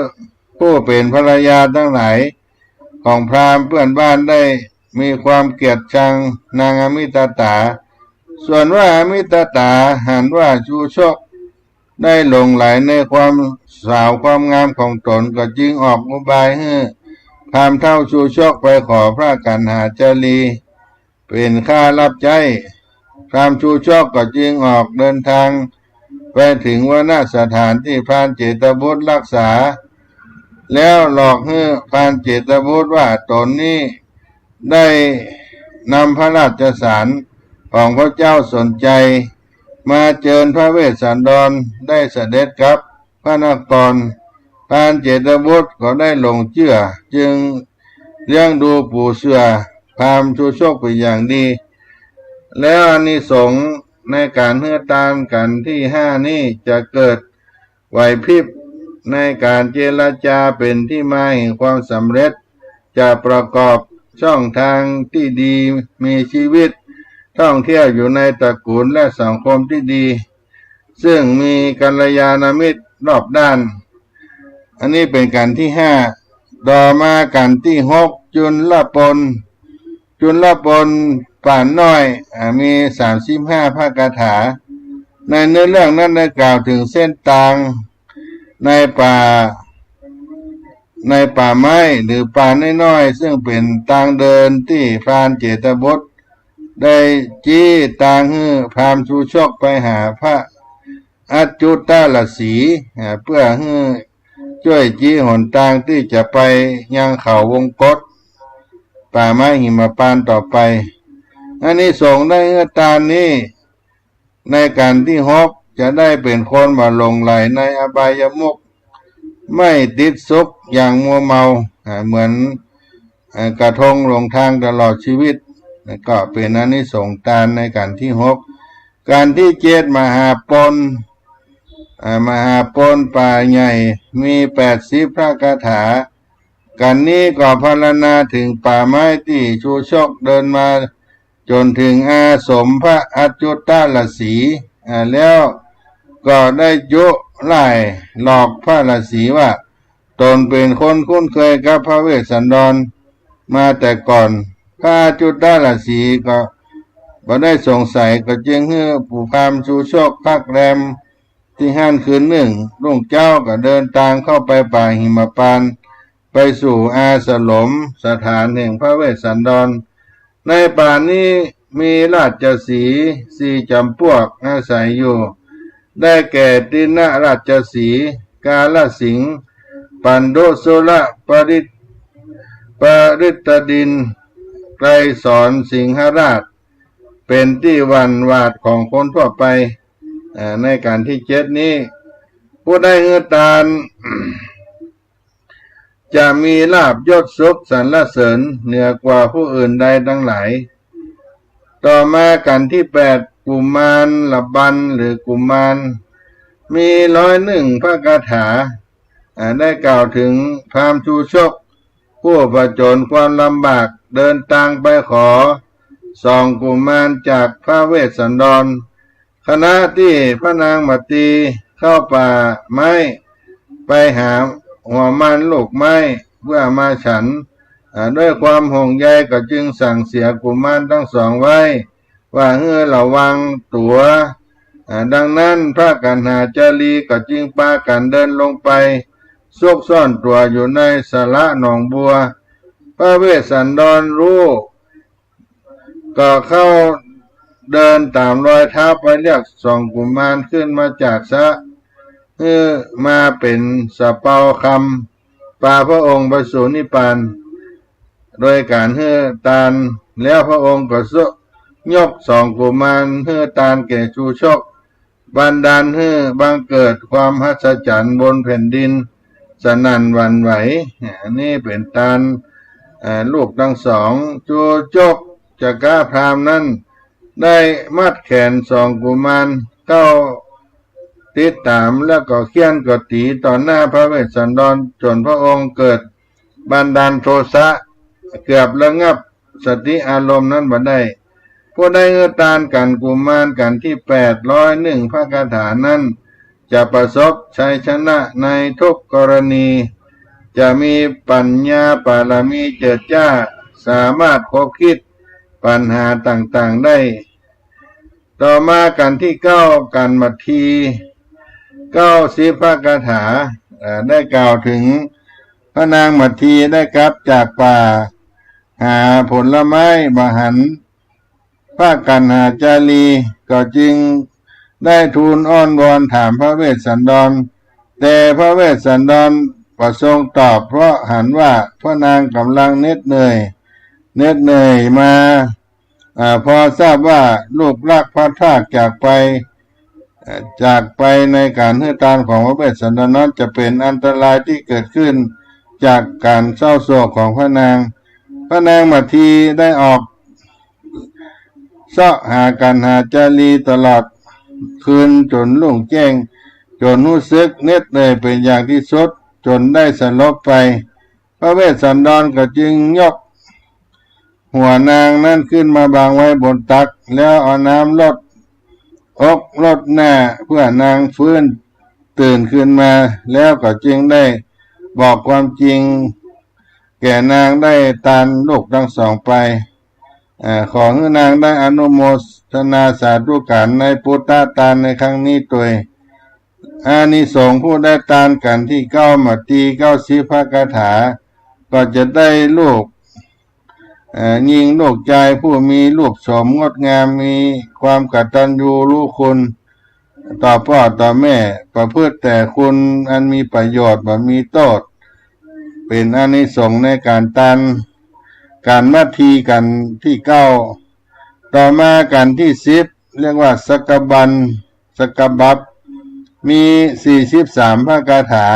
ผู้เป๋นภรรยาตังหลายของพราหมณ์เปื้อนบ้านได้มีความเกลียดชังนางอมิตตา ส่วนว่าอมิตตาหันว่าชูชก ได้หลงใหลในความสาวความงามของตน ก็จึงออกอุบายหื้อพราหมณ์เฒ่าชูชกไปขอพระกัณหาจารีเป๋นข้าฮับใจ๊ พราหมณ์ชูชกก็จึงออกเดินทางไปเถิงวรรณสถานตี้พรานเจตบุตรฮักษา แล้วหลอกหื้อพรานเจตบุตรว่าตนนี้ได้นำพระราชสารของพระเจ้าสนชัยมาเจิญพระเวสสันดรได้เสด็จกลับพระนคร พรานเจตบุตรก็ได้หลงเจื้อ จึงเลี้ยงดูปู๋เสื่อพราหมณ์ชูชกเป๋นอย่างดี แล้วอานิสงส์ในก๋านหื้อตานกัณฑ์ตี้ห้านี้จะเกิดไหวพริบในก๋านเจรจาเป๋นตี้มาแห่งความสำเร็จ จะประกอบช่องตางตี้ดี มีชีวิตท่องเที่ยวอยู่ในตระกูลและสังคมตี้ดี ซึ่งมีกัลยาณมิตรรอบด้าน อันนี้เป๋นกัณฑ์ตี้ห้า ต่อมากัณฑ์ตี้หก จุลปน จุลปนป่าน้อย อ่า มีสามสิบห้าพระคาถา ในเนื้อเรื่องนั้นได้กล่าวเถิงเส้นตางในป่า ในป่าไม้หรือป่าน้อยๆ ซึ่งเป๋นตางเดินตี้พรานเจตบุตรได้จี๊ตางหื้อพราหมณ์ชูชกไปหาพระอัจจุตฤๅษี อ่า เปื้อหื้อจ้วยจี๊หนตางตี้จะไปยังเขาวงกต ป่าไม้หิมปานต์ต่อไป อานิสงส์ได้หื้อตานนี้ ในกัณฑ์ตี้หก จะได้เป๋นคนบ่หลงใหลในอบายมุข ไม่ติดสุขอย่างมัวเมา อ่า เหมือน เอ่อ กระทงหลงตางตลอดชีวิต ก็เป๋นอานิสงส์ตานในกัณฑ์ตี้หก กัณฑ์ตี้เจ็ดมหาปณ อ่า มหาปณป่าใหญ่ มีแปดสิบพระคาถา กัณฑ์นี้ก็พรรณนาเถิงป่าไม้ตี้ชูชกเดินมาจ๋นเถิงอาสมพระอัจจุตฤๅษี อ่า แล้วก็ได้ยุล่ายหลอกพระฤๅษีว่า ตนเป๋นคนคุ้นเคยกับพระเวสสันดรมาแต่ก่อน พระอัจจุตฤๅษีก็บ่ได้สงสัย ก็จึงหื้อปู่พราหมณ์ชูชกพักแรมตี้หั้นคืนนึ่ง รุ่งเจ๊าก็เดินตางเข้าไปป่าหิมพานต์ ไปสู่อาสมสถานแห่งพระเวสสันดร ในป่านี้มีราชสีห์สี่จ๋ำปวกอาศัยอยู่ ได้แก่ ติณราชสีห์ กาลสิงห์ ปัณฑุสุรปริต ปริตรดิน ไกรสรสิงหราช เป๋นตี้หวั่นหวาดของคนทั่วไป อ่า ในกัณฑ์ตี้เจ็ดนี้ ผู้ได้หื้อตาน จะมีลาภยศสุขสรรเสริญเหนือกว่าผู้อื่นใดตังหลาย ต่อมากัณฑ์ตี้แปด กุมารบัณฑ์หรือกุมาร มีร้อยนึ่งพระคาถา อ่า ได้กล่าวเถิงพราหมณ์ชูชก ผู้ผจญความลำบากเดินตางไปขอสองกุมารจากพระเวสสันดร ขณะตี้พระนางมัททีเข้าป่าไม้ไปหาหัวมันลูกไม้เพื่อมาฉัน อ่า ด้วยความห่วงใยก็จึงสั่งเสียกุมารตังสองไว้ ว่าหื้อระวังตั๋ว อ่า ดังนั้นพระกัณหาจารีก็จึงปากั๋นเดินลงไปซุกซ่อนตั๋วอยู่ในสระหนองบัว พระเวสสันดรฮู้ ก็เข้าเดินต๋ามรอยเท้าไปเรียกสองกุมารขึ้นมาจากสระ หื้อมาเป๋นสะเปาคำ ปาพระองค์ไปสู่นิพพาน โดยก๋านหื้อตาน แล้วพระองค์ก็ยกสองกุมารหื้อตานแก่ชูชก บันดาลหื้อบังเกิดความหัศจรรย์บนแผ่นดินสนั่นหวั่นไหว อันนี้เป๋นตาน เอ่อ ลูกตังสอง ชูชกจักกะพราหมณ์นั้น ได้มัดแขนสองกุมารเข้าติดต๋าม แล้วก็เฆี่ยนก็ตี๋ต่อหน้าพระเวสสันดร จ๋นพระองค์เกิดบันดาลโทสะ เกือบระงับสติอารมณ์นั้นบ่ได้ ผู้ได้หื้อตานกัณฑ์กุมารกัณฑ์ตี้แปด ร้อยนึ่งพระคาถานั้น จะประสบชัยชนะในทุกกรณี จะมีปัญญาปารมีเจิดจ้า สามารถคบคิดปัญหาต่างๆ ได้ ต่อมากัณฑ์ตี้เก้า กัณฑ์มัทที เก้าสิบพระคาถา เอ่อ ได้กล่าวเถิงพระนางมัททีได้กลับจากป่า หาผลไม้บ่หัน พระกัณหาจารีก็จึงได้ทูลอ้อนวอนถามพระเวสสันดร แต่พระเวสสันดรบ่ทรงตอบ เพราะหันว่าพระนางกำลังเหน็ดเหนื่อย เหน็ดเหนื่อยมา อ่า พอทราบว่าลูกรักพลัดพรากจากไป เอ่อ จากไปในการหื้อตานของพระเวสสันดรนั้น จะเป๋นอันตรายตี้เกิดขึ้นจากก๋านเศร้าโศกของพระนาง พระนางมัททีได้ออกเซาะหากัณหาจารีตลอดคืนจ๋นรุ่งแจ้ง จ๋นฮู้สึกเหน็ดเหนื่อยเป๋นอย่างตี้สุด จ๋นได้สลบไป พระเวสสันดรก็จึงยกหัวนางนั้นขึ้นมาบางไว้บนตัก แล้วเอาน้ำรดอกรดหน้าเพื่อนางฟื้นตื่นคืนมา แล้วก็จึงได้บอกความจริงแก่นาง ได้ตานลูกตังสองไป เอ่อ ขอหื้อนางได้อนุโมทนาสาธุก๋านในปุทธตานในครั้งนี้ตวย อานิสงส์ผู้ได้ตานกัณฑ์ตี้เก้า มัทที เก้าสิบพระคาถา ก็จะได้ลูก เอ่อ ญิงลูกจายผู้มีรูปโฉมงดงาม มีความกตัญญูรู้คุณต่อป้อต่อแม่ ประพฤติแต่คุณอันมีประโยชน์ บ่มีโต้ษ เป๋นอานิสงส์ในกัณฑ์ตาน กัณฑ์มัททีกัณฑ์ตี้เก้า ต่อมากัณฑ์ตี้สิบ เรียกว่าสักกบัน สักกบัพ มีสี่สิบสามพระคาถา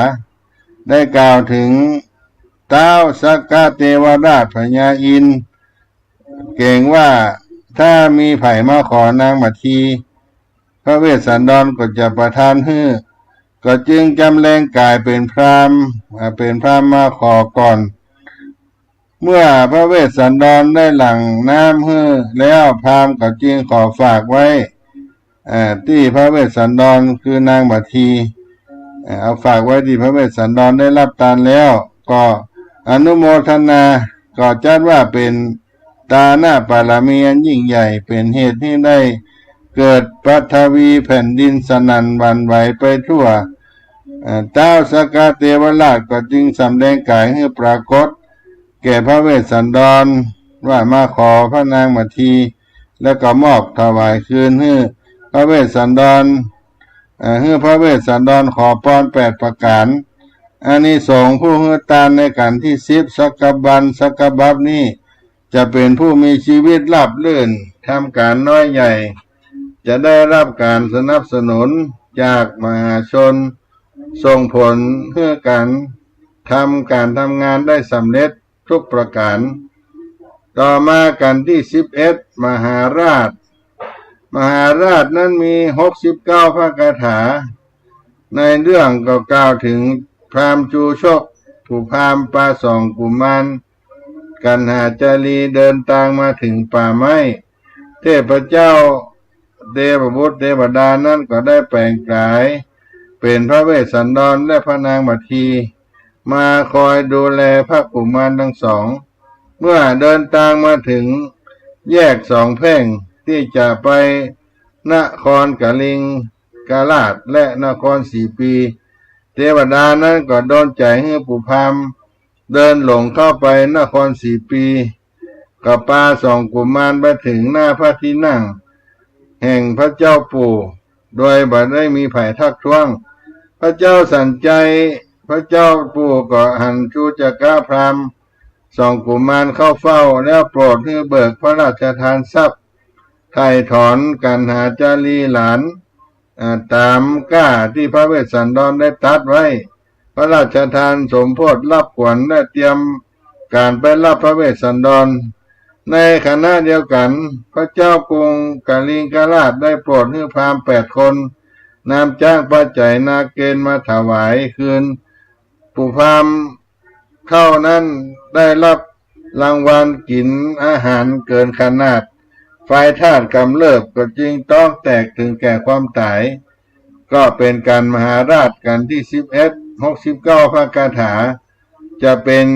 ได้กล่าวเถิง ต๊าวสักกะเตวราชพญาอินทร์ เก๋งว่าถ้ามีใผมาขอนางมัทที ระเวสสันดรก็จะประทานหื้อ ก็จึงจำแลงก๋ายเป๋นพราหมณ์ อ่า เป๋นพราหมณ์มาขอก่อน เมื่อพระเวสสันดรได้หลั่งน้ำหื้อแล้ว พราหมณ์ก็จึงขอฝากไว้ อ่า ตี้พระเวสสันดร คือนางมัทที อ่า เอาฝากไว้ตี้พระเวสสันดรได้ฮับตานแล้ว ก็อนุโมทนา ก็จัดว่าเป๋นตานบารมีอันยิ่งใหญ่ เป๋นเหตุหื้อได้เกิดปฐวีแผ่นดินสนั่นหวั่นไหวไปทั่ว เอ่อ ท้าวสักกะเทวราชก็จึงสำแดงก๋ายหื้อปรากฏแก่พระเวสสันดร ว่ามาขอพระนางมัทที แล้วก็มอบถวายคืนหื้อพระเวสสันดร เอ่อ หื้อพระเวสสันดรขอปอนแปดประก๋าน อานิสงส์ผู้หื้อตานในกัณฑ์ตี้สิบ สักกะบัล สักกะบัพนี้ จะเป๋นผู้มีจีวิตราบรื่น ทำก๋านน้อยใหญ่ จะได้ฮับก๋านสนับสนุนจากมหาชน ส่งผลหื้อก๋านทำ ก๋านทำงานได้สำเร็จทุกประก๋าน ต่อมากัณฑ์ตี้สิบเอ็ด มหาราช มหาราชนั้นมีหกสิบเก้าพระคาถา ในเรื่องก็กล่าวเถิงพราหมณ์จูชก ผู้พราหมณ์ปาสองกุมาร กัณหาจารี เดินตางมาเถิงป่าไม้ เทพเจ้า เตวบุตรเตวดานั้นก็ได้แป๋งก๋ายเป๋นพระเวสสันดรและพระนางมัทที มาคอยดูแลพระกุมารตังสอง เมื่อเดินตางมาเถิงแยกสองแพร่งตี้จะไปนครกลิงกราชและนครสีปี เตวดานั้นก็ดลใจ๋หื้อผู้พราหมณ์เดินหลงเข้าไปนครสีปี ก็ปาสองกุมารไปเถิงหน้าพระตี้นั่งแห่งพระเจ้าปู่ โดยบ่ได้มีใผทักท้วง พระเจ้าสัญชัย พระเจ้าปู่ก็หันจูชกพราหมณ์สองกุมารเข้าเฝ้า แล้วโปรดหื้อเบิกพระราชทานทรัพย์ ไถ่ถอนกัณหาจารีหลาน อ่า ต๋ามก้าตี้พระเวสสันดรได้ตรัสไว้ พระราชทานสมโภชรับขวัญและเตรียมก๋านไปฮับพระเวสสันดร ในขณะเดียวกั๋น พระเจ้ากรุงกลิงกราชได้โปรดหื้อพราหมณ์แปดคน นำจ๊างปัจจัยนาคเกณฑ์มาถวายคืน ผู้พราหมณ์ เท่านั้นได้ฮับรางวัลกิ๋นอาหารเกินขนาด ไฟธาตุกำเริบก็จึงต๊อกแตกเถิงแก่ความต๋าย ก็เป๋นกัณฑ์มหาราชกัณฑ์ตี้สิบเอ็ด หกสิบเก้าพระคาถา จะเป๋น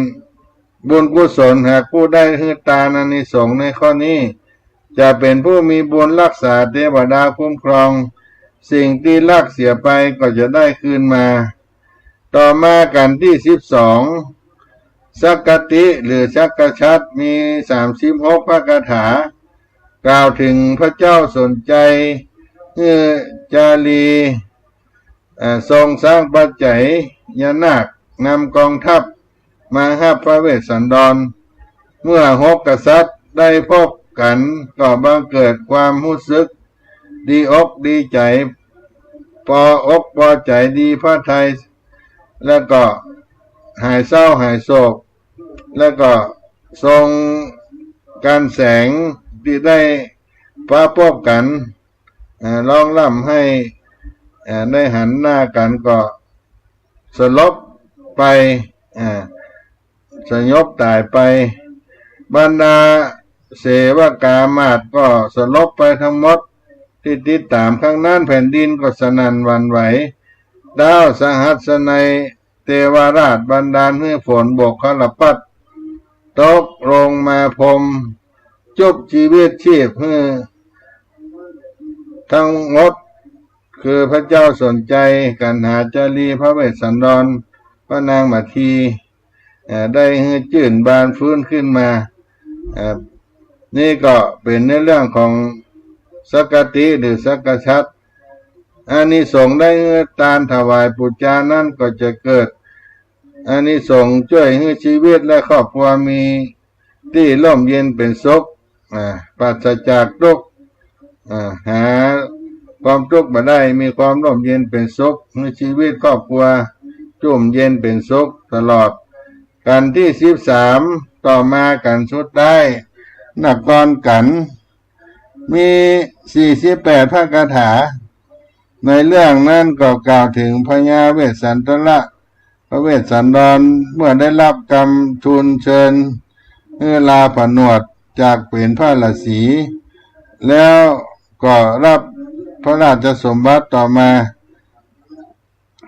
บุญกุศลหากผู้ได้หื้อตาน อานิสงส์ในข้อนี้ จะเป๋นผู้มีบุญฮักษาเตวดาคุ้มครอง สิ่งตี้ลักเสียไปก็จะได้คืนมา ต่อมากัณฑ์ตี้สิบสอง สักกะติ หรือสักกะชัตร มีสามสิบหกพระคาถา กล่าวเถิงพระเจ้าสัญชัย หื้อจารี เอ่อ ทรงสร้างปัจจัยยนาคนำกองทัพมาฮับพระเวสสันดร เมื่อหกกษัตริย์ได้พบกั๋นก็บังเกิดความฮู้สึกดีอกดีใจ๋ ปออกปอใจ๋ดีพระทัย แล้วก็หายเศร้าหายโศก แล้วก็ทรงกั๋นแสงตี้ได้ปะปบกั๋น เอ่อ ร้องร่ำไห้ เอ่อ ได้หันหน้ากั๋นก็สลบไป เอ่อ สยบต๋ายไป บรรดาเสวกามาตย์ก็สลบไปตังหมด ตี้ติดต๋ามครั้งนั้น แผ่นดินก็สนั่นหวั่นไหว ท้าวสหัสสนัยเทวราชบันดาลหื้อฝนโบกคารปัตย์ตกลงมาพรม จุบจีวิตชีพหื้อตังหมด คือพระเจ้าสัญชัย กัณหาจารี พระเวสสันดร พระนางมัทที เอ่อ ได้หื้อจื้นบานฟื้นขึ้นมา เอ่อ นี่ก็เป๋นในเรื่องของสักกะติ หรือสักกะชัตร อานิสงส์ได้หื้อตานถวายปู๋จานั้นก็จะเกิด อานิสงส์จ้วยหื้อจีวิตและครอบครัวมีตี้ร่มเย็นเป๋นสุข อ่า ปราศจากทุกข์ อ่า หาความทุกข์บ่ได้ มีความร่มเย็นเป๋นสุข หื้อจีวิตครอบครัวจุ่มเย็นเป๋นสุขตลอด กัณฑ์ตี้สิบสาม ต่อมากัณฑ์สุดท้าย นครกัณฑ์ มีสี่สิบแปดพระคาถา ในเรื่องนั้นก็กล่าวเถิงพญาเวสสันดระ พระเวสสันดรเมื่อได้ฮับกำทูลเจิญหื้อลาผนวดจากเป๋นพระราศี แล้วก็ฮับพระราชสมบัติต่อมา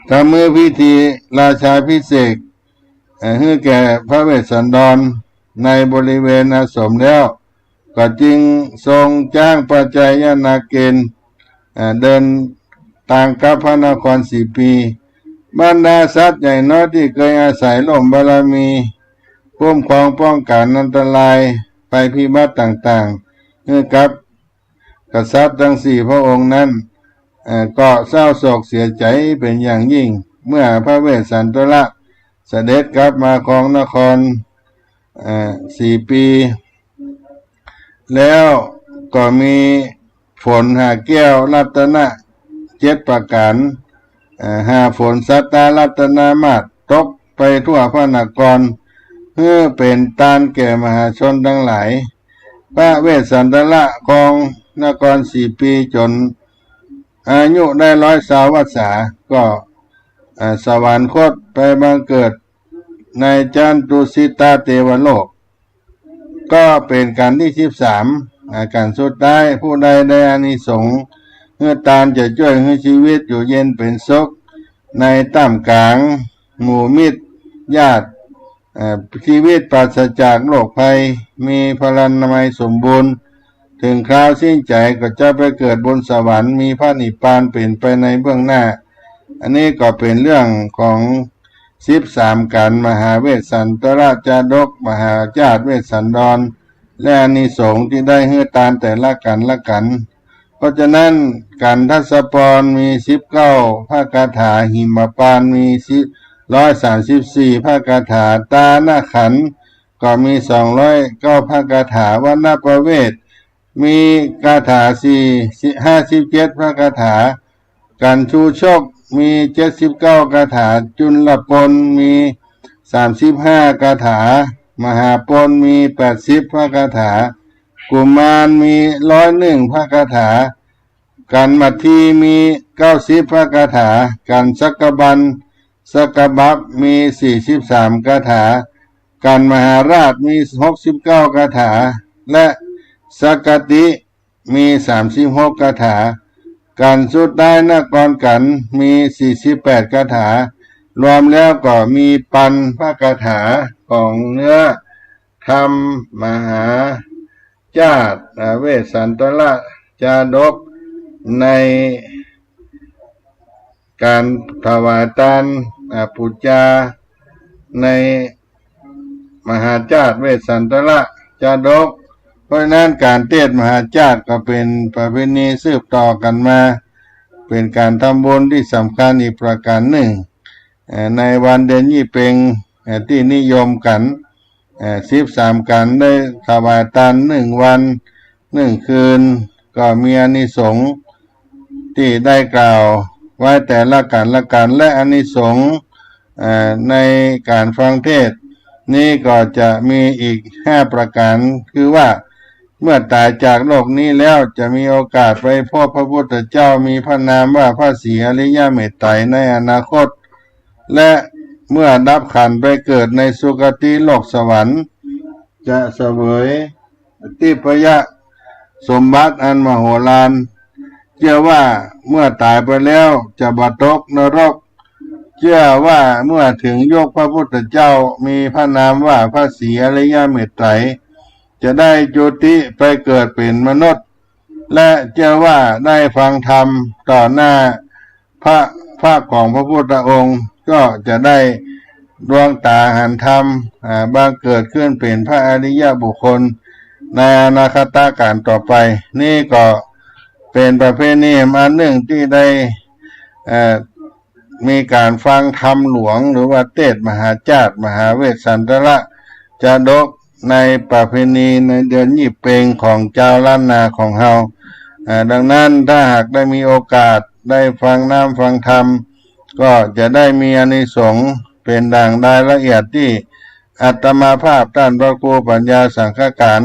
ทำพิธีราชาภิเษก เอ่อ หื้อแก่พระเวสสันดรในบริเวณอาสมแล้ว ก็จึงทรงจ้างพระจายนาเกณฑ์ เอ่อ เดินตางกับพระนครสีปี บรรดาสัตว์ใหญ่น้อยตี้เกยอาศัยร่มบารมี คุ้มครองป้องกั๋นอันตรายภัยพิบัติต่างๆ หื้อกับ กษัตริย์ตังสี่พระองค์นั้น เอ่อ ก็เศร้าโศกเสียใจ๋เป๋นอย่างยิ่ง เมื่อพระเวสสันดระเสด็จกลับมาครองนคร เอ่อ สีปี แล้วก็มีฝนหาแก้วรัตนะเจ็ดประก๋าน เอ่อ หาฝนสัตตารัตนมาศตกไปทั่วพระนคร หื้อเป๋นตานแก่มหาชนตังหลาย พระเวสสันดระครองนครสีปีจ๋นอายุได้ร้อยซาวพรรษา ก็ เอ่อ สวรรคตไปบังเกิดในจันตุสิตเตวโลก ก็เป๋นกัณฑ์ตี้สิบสาม อ่า กัณฑ์สุดท้าย ผู้ใดได้อานิสงส์หื้อตานจะจ้วยหื้อชีวิตอยู่เย็นเป๋นสุข ในต้ามก๋างหมู่มิตรญาติ เอ่อ ชีวิตปราศจากโรคภัย มีพลานามัยสมบูรณ์ เถิงคราวสิ้นใจ๋ก็จะไปเกิดบนสวรรค์ มีพระนิพพานเป๋นไปในเบื้องหน้า อันนี้ก็เป๋นเรื่องของสิบสามกัณฑ์ มหาเวสสันดรจาดก มหาราชเวสสันดร และอานิสงส์ตี้ได้หื้อตานแต่ละกัณฑ์ละกัณฑ์ เพราะฉะนั้นกัณฑัสสปรมีสิบเก้าพระคาถา หิมปานมีสิบ ร้อยสามสิบสี่พระคาถา ตานะขันธ์ก็มีสองร้อยเก้าพระคาถา วัณปเวสมีคาถาสี่ ห้าสิบเจ็ดพระคาถา กัณฑูชกมีเจ็ดสิบเก้าคาถา จุลปนมีสามสิบห้าคาถา มหาปนมีแปดสิบพระคาถา กุมารมีร้อยหนึ่งพระคาถา กัณฑ์มัททีมีเก้าสิบพระคาถา กัณฑ์สักกบัน สักกบัพมีสี่สิบสามคาถา กัณฑ์มหาราชมีหกสิบเก้าคาถา และสักกติมีสามสิบหกคาถา กัณฑ์สุดท้ายนครกัณฑ์มีสี่สิบแปดคาถา รวมแล้วก็มีปันพระคาถาของเนื้อธรรมมหาราช อ่า เวสสันดรจาดก ในก๋านถวายตาน อ่า ปู๋จาในมหาราชเวสสันดรจาดก เพราะฉะนั้นก๋านเตสน์มหาราชก็เป๋นประเพณีสืบต่อกั๋นมา เป๋นก๋านทำบุญตี้สำคัญอีกประก๋านนึ่ง เอ่อ ในวันเดือนยี่เป็ง เอ่อ ตี้นิยมกั๋น เอ่อ สิบสามกัณฑ์ได้ถวายตานนึ่งวันนึ่งคืน ก็มีอานิสงส์ตี้ได้กล่าวไว้แต่ละกัณฑ์ละกัณฑ์ และอานิสงส์ เอ่อ ในก๋านฟังเทศน์นี้ก็จะมีอีกห้าประก๋าน คือว่า เมื่อต๋ายจากโลกนี้แล้วจะมีโอกาสไปพบพระพุทธเจ้า มีพระนามว่าพระศรีอริยเมตไตรในอนาคต และเมื่อดับขันธ์ไปเกิดในสุคติโลกสวรรค์ จะเสวยทิพยสมบัติอันมโหฬาร เจื้อว่าเมื่อต๋ายไปแล้วจะบ่ตกนรก เจื้อว่าเมื่อเถิงยุคพระพุทธเจ้ามีพระนามว่าพระศรีอริยเมตไตร จะได้จุติไปเกิดเป๋นมนุษย์ และเจื้อว่าได้ฟังธรรมต่อหน้าพระพักตร์ของพระพุทธองค์ ก็จะได้ดวงต๋าหันธรรม อ่า บังเกิดขึ้นเป๋นพระอริยบุคคลในอนาคตก๋าลต่อไป นี่ก็เป๋นประเพณีอันนึ่งตี้ได้ เอ่อ มีก๋านฟังธรรมหลวง หรือว่าเตสน์มหาราช มหาเวสสันดรจาดก ในประเพณีในเดือนยี่เป็งของจาวล้านนาของเฮา อ่า ดังนั้นถ้าหากได้มีโอกาสได้ฟังน้ำฟังธรรม ก็จะได้มีอานิสงส์เป๋นดั่งรายละเอียดตี้อาตมาภาพต้านพระครูปัญญาสังฆการ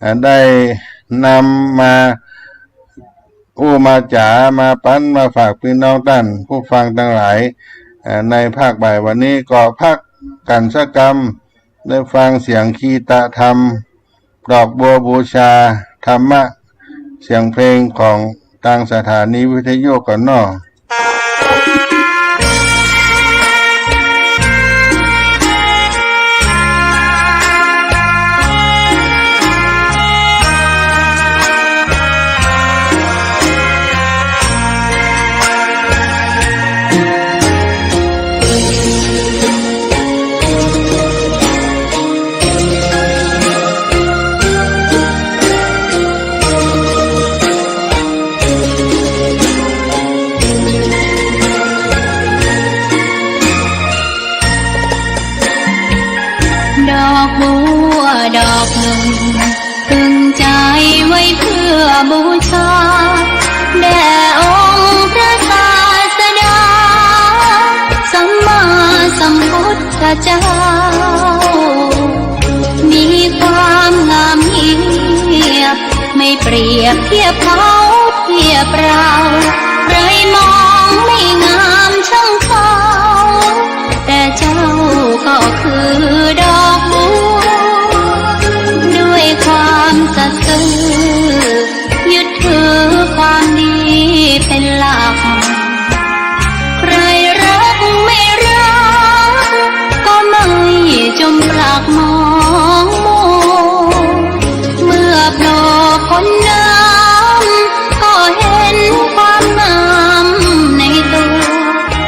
อ่า ได้นำมา อู้มาจ๋ามาปั๋นมาฝากปี้น้องต้านผู้ฟังตังหลาย เอ่อ ในภาคบ่ายวันนี้ ก็พักกั๋นสักกำ ได้ฟังเสียงคีตธรรม ดอกบัวบูชาธรรมะ เสียงเพลงของตางสถานีวิทยุก่อนเนาะ ดอกบัวดอกนึ่ง ตึงใจ๋ไว้เปื้อบูชา แด่องค์พระศาสดา สัมมาสัมพุทธเจ้า มีความงามเงียบ ไม่เปรียบเทียบเขาเทียบเรา ใครมองไม่งามช่างเขา แต่เจ้าก็คือดอกบัว ด้วยความสัตย์ซื่อ ยึดถือความดีเป็นหลัก ใครรักไม่รัก ก็ไม่จมปลักมองมัว เมื่อโผล่พ้นน้ำ ก็เห็นความงามในตัว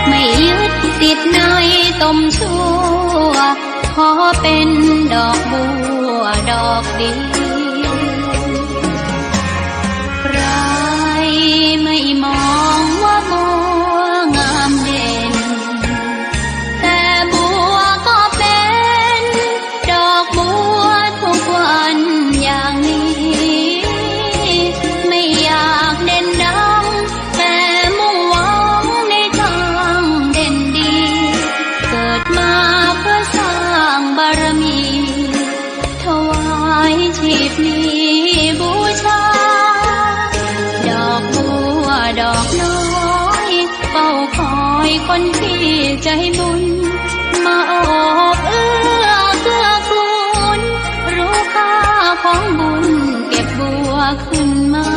ไม่ยึดติดในตมชั่ว ขอเป็นดอกบัวดอกเดียว ใครไม่มองว่าบัวงามเด่น แต่บัวก็เป็นดอกบัวทุกวันอย่างนี้ ไม่อยากเด่นดัง แต่มุ่งหวังในทางเด่นดี เกิดมาเพื่อสร้างบารมี ถวายชีพนี้บูชา ดอกบัวดอกน้อย เฝ้าคอยคนที่ใจบุญ มาโอบเอื้อเกื้อกูล รู้ค่าของบุญเก็บบัวขึ้นมา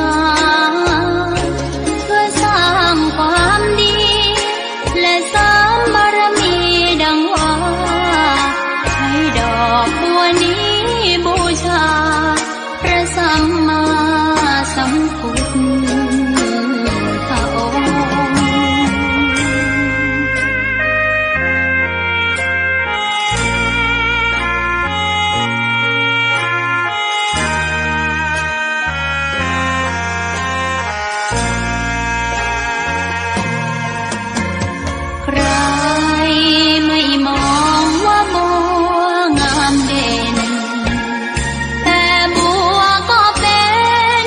เพื่อสร้างความดี และเสริมบารมีดังว่า ใช้ดอกบัวนี้บูชา พระสัมมาสัมพุทธองค์ ใครไม่มองว่าบัวงามเด่น แต่บัวก็เป็น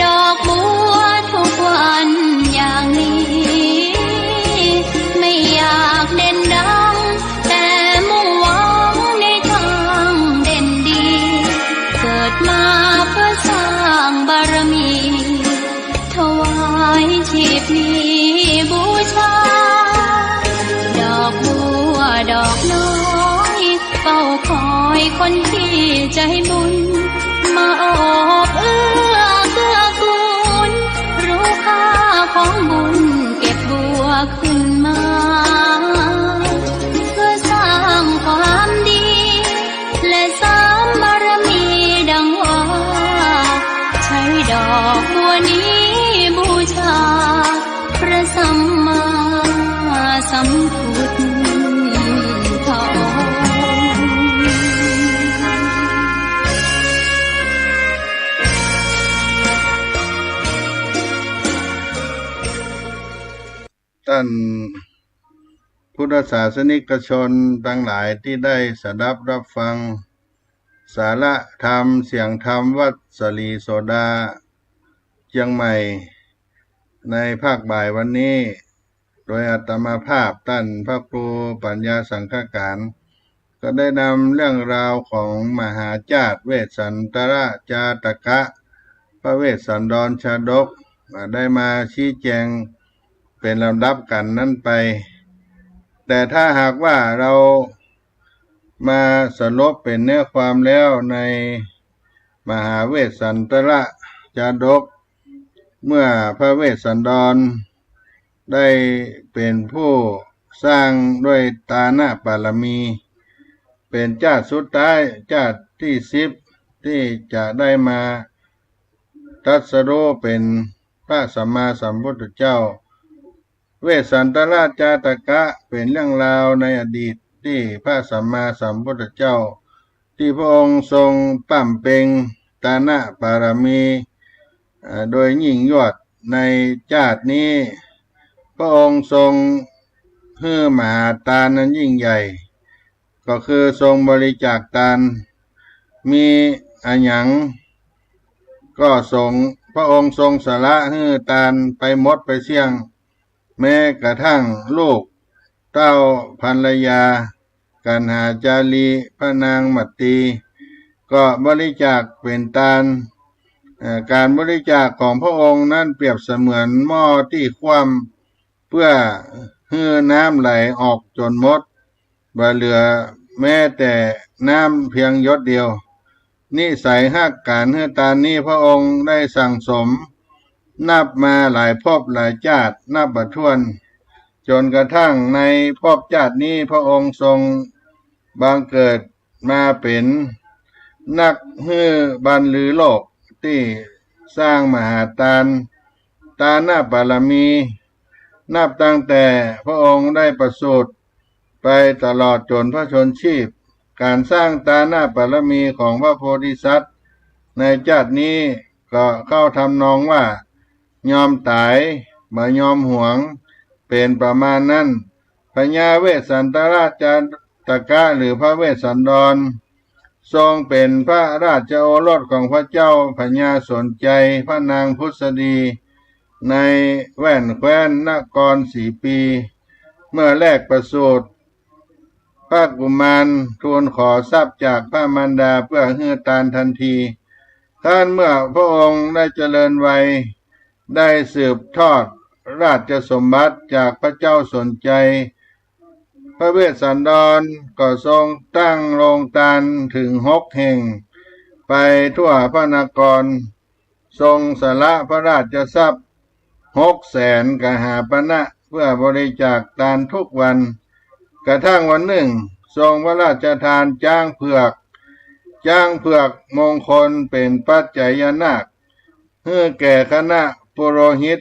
ดอกบัวทุกวันอย่างนี้ ไม่อยากเด่นดัง แต่มุ่งหวังในทางเด่นดี เกิดมาเพื่อสร้างบารมี ถวายชีพนี้บูชา ดอกบัวดอกน้อย เฝ้าคอยคนที่ใจบุญ มาโอบเอื้อเกื้อกูล รู้ค่าของบุญเก็บบัวขึ้นมา เพื่อสร้างความดี และเสริมบารมีดังว่า ใช้ดอกบัวนี้บูชา พระสัมมาสัมพุทธองค์ ต้านพุทธศาสนิกชนตังหลายตี้ได้สดับฮับฟัง สาระธรรม เสียงธรรมวัดสลีโสดา เจียงใหม่ ในภาคบ่ายวันนี้ โดยอาตมาภาพต้านพระครูปัญญาสังฆการ ก็ได้นำเรื่องราวของมหาจ้าดเวสสันตรจาตกะ พระเวสสันดรชาดก ได้มาชี้แจงเป๋นลำดับกั๋นนั้นไป แต่ถ้าหากว่าเฮามาสรุปเป๋นเนื้อความแล้วในมหาเวสสันตรชาดก เมื่อพระเวสสันดรได้เป๋นผู้สร้างด้วยตานบารมี เป๋นจาติสุดท้าย จาติตี้สิบ ตี้จะได้มาตรัสรู้เป๋นพระสัมมาสัมพุทธเจ้า เวสสันตรชาตกะเป๋นเรื่องราวในอดีตตี้พระสัมมาสัมพุทธเจ้า ตี้พระองค์ทรงบำเพ็ญตานบารมี เอ่อ โดยยิ่งยวดในจาตินี้ พระองค์ทรงหื้อมหาตานอันยิ่งใหญ่ ก็คือทรงบริจาคตาน มีอะหยังก็ทรง พระองค์ทรงสละหื้อตานไปหมดไปเสี้ยง แม้กระทั่งลูกเต้าภรรยา กัณหาจารี พระนางมัตตี ก็บริจาคเป๋นตาน เอ่อ ก๋านบริจาคของพระองค์นั้นเปรียบเสมือนหม้อตี้คว่ำ เปื้อหื้อน้ำไหลออกจ๋นหมด บ่เหลือแม้แต่น้ำเพียงหยดเดียว นิสัยฮักก๋านหื้อตานนี้พระองค์ได้สั่งสม นับมาหลายภพหลายจาตินับบ่ถ้วน จ๋นกระทั่งในภพจาตินี้พระองค์ทรงบังเกิดมาเป๋นนักหื้อบรรลือโลกตี้สร้างมหาตาน ตานบารมี นับตั้งแต่พระองค์ได้ประสูติไปตลอดจ๋นพระชนม์ชีพ ก๋านสร้างตานบารมีของพระโพธิสัตว์ในจาตินี้ก็เข้าทำนองว่า ยอมต๋ายบ่ยอมหวง เป๋นประมาณนั้น พญาเวสสันตรชาตกะหรือพระเวสสันดร ทรงเป๋นพระราชโอรสของพระเจ้าพญาสนชัย พระนางผุสดี ในแว่นแคว้นนครสีปี เมื่อแรกประสูติ พระกุมารทูลขอทรัพย์จากพระมารดาเปื้อหื้อตานทันที ครั้นเมื่อพระองค์ได้เจริญวัย ได้สืบทอดราชสมบัติจากพระเจ้าสนชัย พระเวสสันดรก็ทรงตั้งโรงตานเถิงหกแห่ง ไปทั่วพระนคร ทรงสละพระราชทรัพย์หกแสนกหาปณะ เปื้อบริจาคตานทุกวัน กระทั่งวันนึ่ง ทรงพระราชทานจ๊างเผือก จ๊างเผือกมงคลเป๋นปัจจัยนาค หื้อแก่คณะปุโรหิต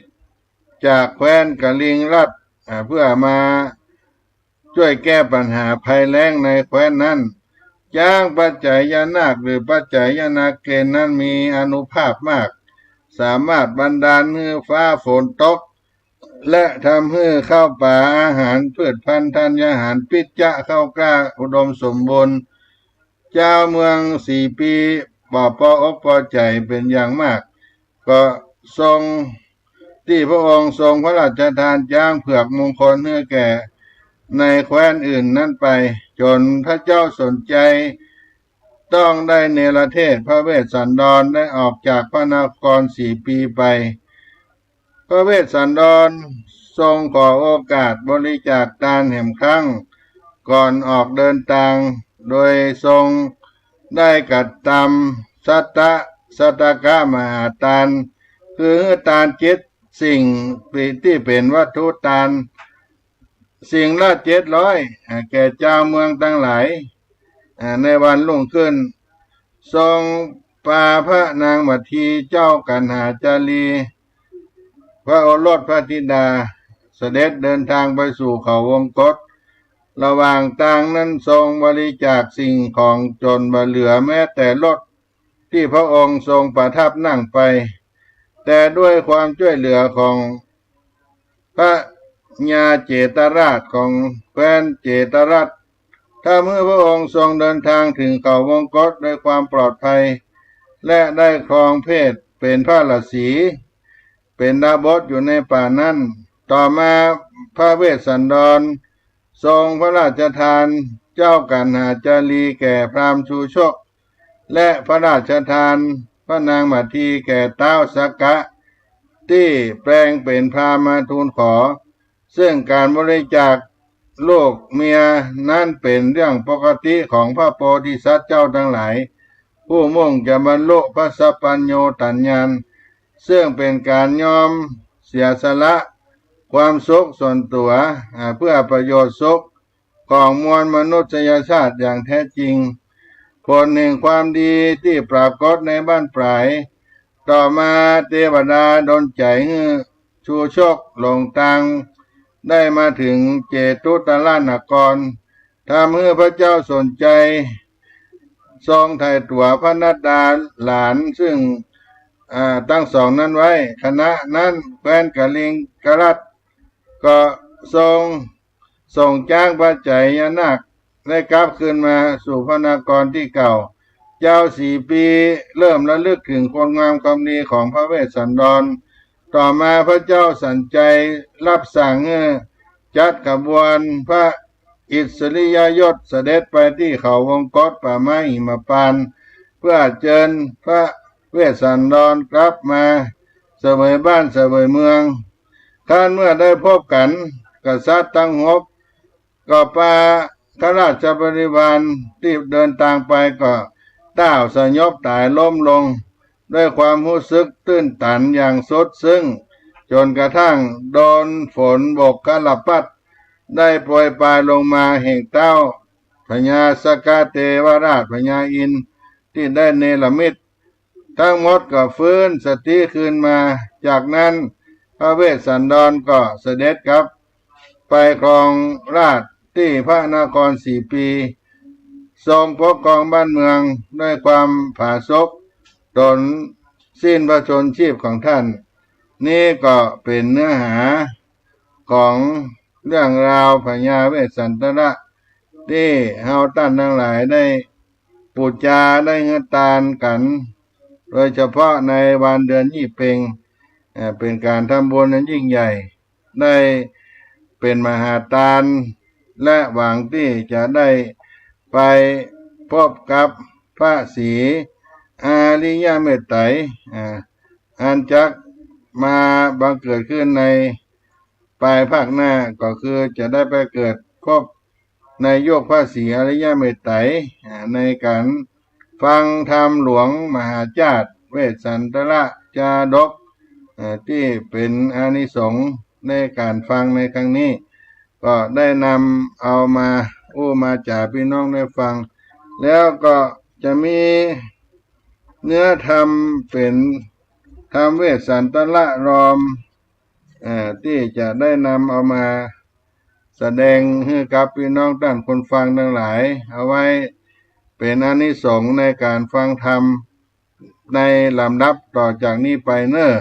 จากแคว้นกลิงรัตน์ อ่า เปื้อมาจ้วยแก้ปัญหาภัยแล้งในแคว้นนั้น จ๊างปัจจัยนาคหรือปัจจัยนาคเกณฑ์นั้นมีอานุภาพมาก สามารถบันดาลหื้อฟ้าฝนตก และทำหื้อข้าวป๋าอาหารพืชภัณฑ์ธัญญาหาร ปิ๊จจะข้าวกล้าอุดมสมบูรณ์ จาวเมืองสีปีบ่ปออกปอใจ๋เป๋นอย่างมาก ก็ทรง ตี้พระองค์ทรงพระราชทานจ๊างเผือกมงคลหื้อแก่ในแคว้นอื่นนั้นไป จ๋นพระเจ้าสนชัยต้องได้เนรเทศพระเวสสันดรได้ออกจากพระนครสีปีไป พระเวสสันดรทรงขอโอกาสบริจาคตานแหมครั้ง ก่อนออกเดินตาง โดยทรงได้กระตำสัตตะ สัตตกมหาตาน คือหื้อตานเจ็ดสิ่งตี้เป๋นวัตถุตาน สิ่งละเจ็ดร้อย อ่า แก่จาวเมืองตังหลาย อ่า ในวันรุ่งขึ้น ทรงปาพระนางมัทที เจ้ากัณหาจารี พระโอรสพระธิดา เสด็จเดินทางไปสู่เขาวงคต ระหว่างตางนั้นทรงบริจาคสิ่งของจ๋นบ่เหลือแม้แต่รถตี้พระองค์ทรงประทับนั่งไป แต่ด้วยความจ้วยเหลือของพญาเจตราชของแคว้นเจตรัตน์ ทำหื้อพระองค์ทรงเดินทางเถิงเขาวงคตด้วยความปลอดภัย และได้ครองเพศเป๋นพระราศี เป๋นดาบสอยู่ในป่านั้น ต่อมาพระเวสสันดรทรงพระราชทานเจ้ากัณหาจารีแก่พราหมณ์ชูชก และพระราชทานพระนางมัททีแก่ท้าวสักกะ ตี้แปลงเป๋นพราหมณ์มาทูลขอ ซึ่งก๋านบริจาคลูกเมียนั้นเป๋นเรื่องปกติของพระโพธิสัตว์เจ้าตังหลาย ผู้มุ่งจะบรรลุพระสัพพัญญูตญาณ ซึ่งเป๋นก๋านยอมเสียสละความสุขส่วนตั๋ว อ่า เพื่อประโยชน์สุขของมวลมนุษยชาติอย่างแท้จริง ผลแห่งความดีตี้ปรากฏในบั้นปลาย ต่อมาเตวดาดลใจ๋หื้อชูชกหลงตางได้มาเถิงเจตุตรนคร ทำหื้อพระเจ้าสนชัยทรงไถ่ตั๋วพระนัดดาหลานซึ่ง อ่า ตังสองนั้นไว้ ขณะนั้นแคว้นกลิงกรัตก็ทรง ส่งจ๊างพระไฉยนาคได้กลับคืนมาสู่พระนครตี้เก่า เจ้าสี่ปีเริ่มระลึกเถิงคุณงามความดีของพระเวสสันดร ต่อมาพระเจ้าสนชัยรับสั่งหื้อจัดขบวนพระอิสริยยศเสด็จไปตี้เขาวงกตป่าไม้หิมพานต์ เพื่อเจิญพระเวสสันดรกลับมาเสวยบ้านเสวยเมือง ครั้นเมื่อได้พบกั๋น กษัตริย์ตังหก ก็ปาข้าราชบริวารตี้เดินตางไปก็ต้าวสยบต๋ายล้มลง ด้วยความฮู้สึกตื้นตันอย่างสุดซึ้ง จ๋นกระทั่งโดนฝนบกคลปัตย์ได้โปรยปรายลงมาแห่งเต๊าพญาสกเตวราชพญาอินทร์ตี้ได้เนรมิต ตังหมดก็ฟื้นสติคืนมา จากนั้นพระเวสสันดรก็เสด็จกลับไปครองราชย์ตี้พระนครสี่ปี ทรงปกครองบ้านเมืองด้วยความผาสุกจ๋นสิ้นพระชนม์ชีพของต้าน นี้ก็เป๋นเนื้อหาของเรื่องราวพญาเวสสันตระ ตี้เฮาต้านตังหลายได้ปู๋จาได้หื้อตานกั๋น โดยเฉพาะในวันเดือนยี่เป็ง เอ่อ เป๋นก๋านทำบุญอันยิ่งใหญ่ ได้เป๋นมหาตาน และหวังตี้จะได้ไปพบกับพระศรีอริยเมตไตรย อ่า อันจักมาบังเกิดขึ้นในปายภาคหน้า ก็คือจะได้ไปเกิดพบในยุคพระศรีอริยเมตไตรย อ่า ในก๋านฟังธรรมหลวงมหาชาติเวสสันตระจาดก อ่า ตี้เป๋นอานิสงส์ในก๋านฟังในครั้งนี้ ก็ได้นำเอามาอู้มาจ๋าพี่น้องได้ฟัง แล้วก็จะมีเนื้อธรรมเป๋นธรรมเวสสันตระลอม เอ่อ ตี้จะได้นำเอามาแสดงหื้อกับพี่น้องต้านคนฟังตังหลาย เอาไว้เป๋นอานิสงส์ในก๋านฟังธรรมในลำดับต่อจากนี้ไปเน่อ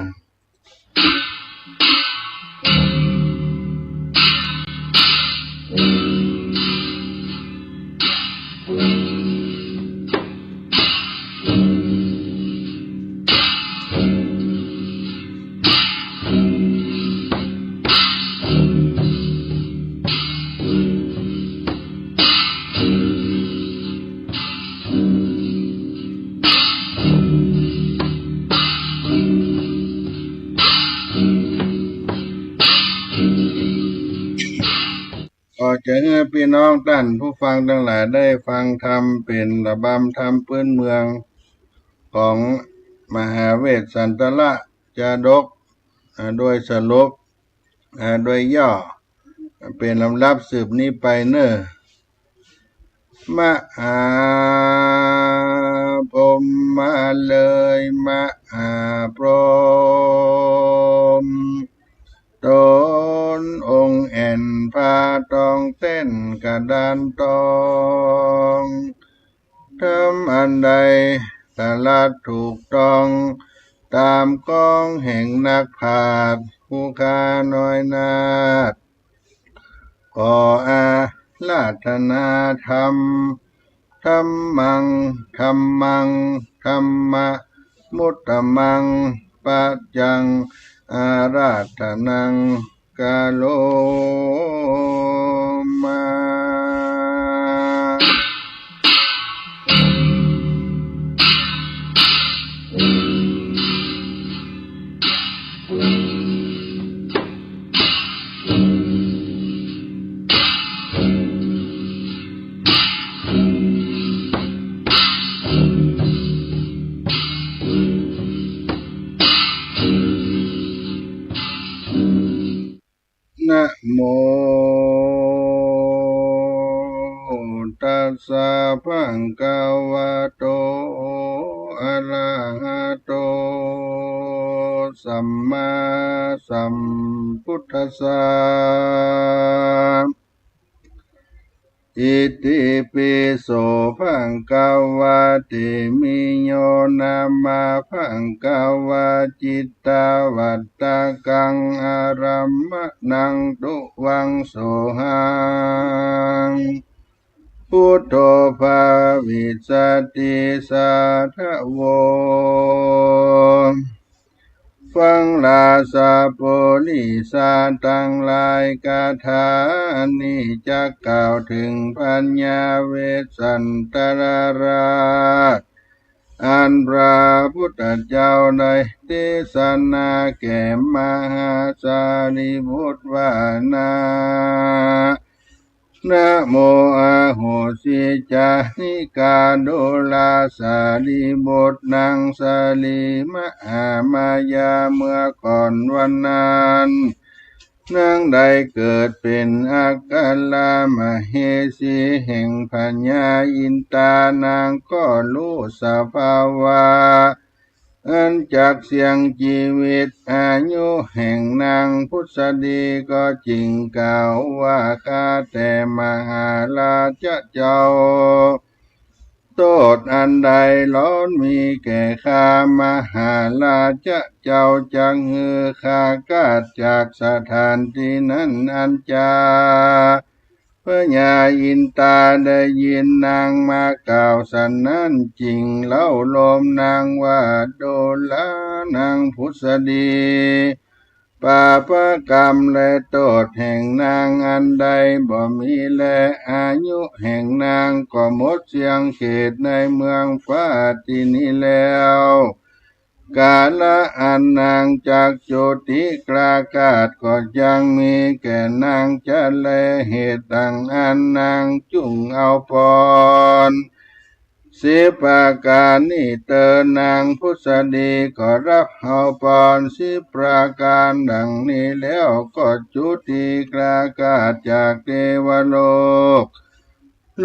ก็จะหื้อพี่น้องต้านผู้ฟังตังหลายได้ฟังธรรมเป๋นระบำธรรมปื๊นเมืองของมหาเวสสันตระจาดก อ่า โดยสรุป อ่า โดยย่อ เป๋นลำดับสืบนี้ไปเน่อ มหาพรหมมาเลย มหาพรหม ตนองค์แอ่นผ้าตองเส้นกระดานตอง ธรรมอันใดสลัดถูกต้อง ต๋ามก้องแห่งนักปราชญ์ผู้ข้าน้อยนาถ ขออาราธนาธรรม ธัมมัง ธัมมัง ธัมมะมุตตมัง ปัจจัง อาราธนัง กะโรมะ นะโม ตัสสะ ภะคะวะโต อะระหะโต สัมมาสัมพุทธัสสะ อิติปิโส ภะคะวะ เตมิโย นะมะ ภะคะวะ จิตตะวัตตะกัง อะรัมมะนัง ตุวังโสหัง พุทโธ ภะวิสสะติ สาธะโว ฟังราชาปุริสะตังหลาย คาถาอันนี้จักกล่าวเถิงพญาเวสสันตรราช อันพระพุทธเจ้าได้เตสนาแก่มหาสารีบุตรว่า นะ นะโม อะโหสิ จะ นิกา ดูรา สารีบุตร นางสาลีมหามายาเมื่อก่อนวันนั้น นางได้เกิดเป๋นอัคคมเหสีแห่งพญาอินตา นางก็ฮู้สภาวะ อันจักเสี่ยงจีวิต อายุแห่งนางผุสดีก็จึงกล่าวว่า ข้าแต่มหาราชเจ้า โต้ษอันใดล้วนมีแก่ข้า มหาราชเจ้าจักหื้อข้ากาดจากสถานตี้นั้นอันจา พญาอินตาได้ยินนางมากล่าวสันนั้น จึงเล้าโลมนางว่า ดูรา นางผุสดี ปาปกรรมและโต้ษแห่งนางอันใดบ่มีแล อายุแห่งนางก็หมดเสี้ยงเขตในเมืองฟ้าตี้นี้แล้ว กาละอันนางจักจุติคลากาดก็ยังมีแก่นางจะแล เหตุดังอั้นนางจุ่งเอาปอนสิบประก๋านนี้เตอ นางผุสดีก็ฮับเอาปอนสิบประก๋านดังนี้แล้ว ก็จุติคลากาดจากเตวโลก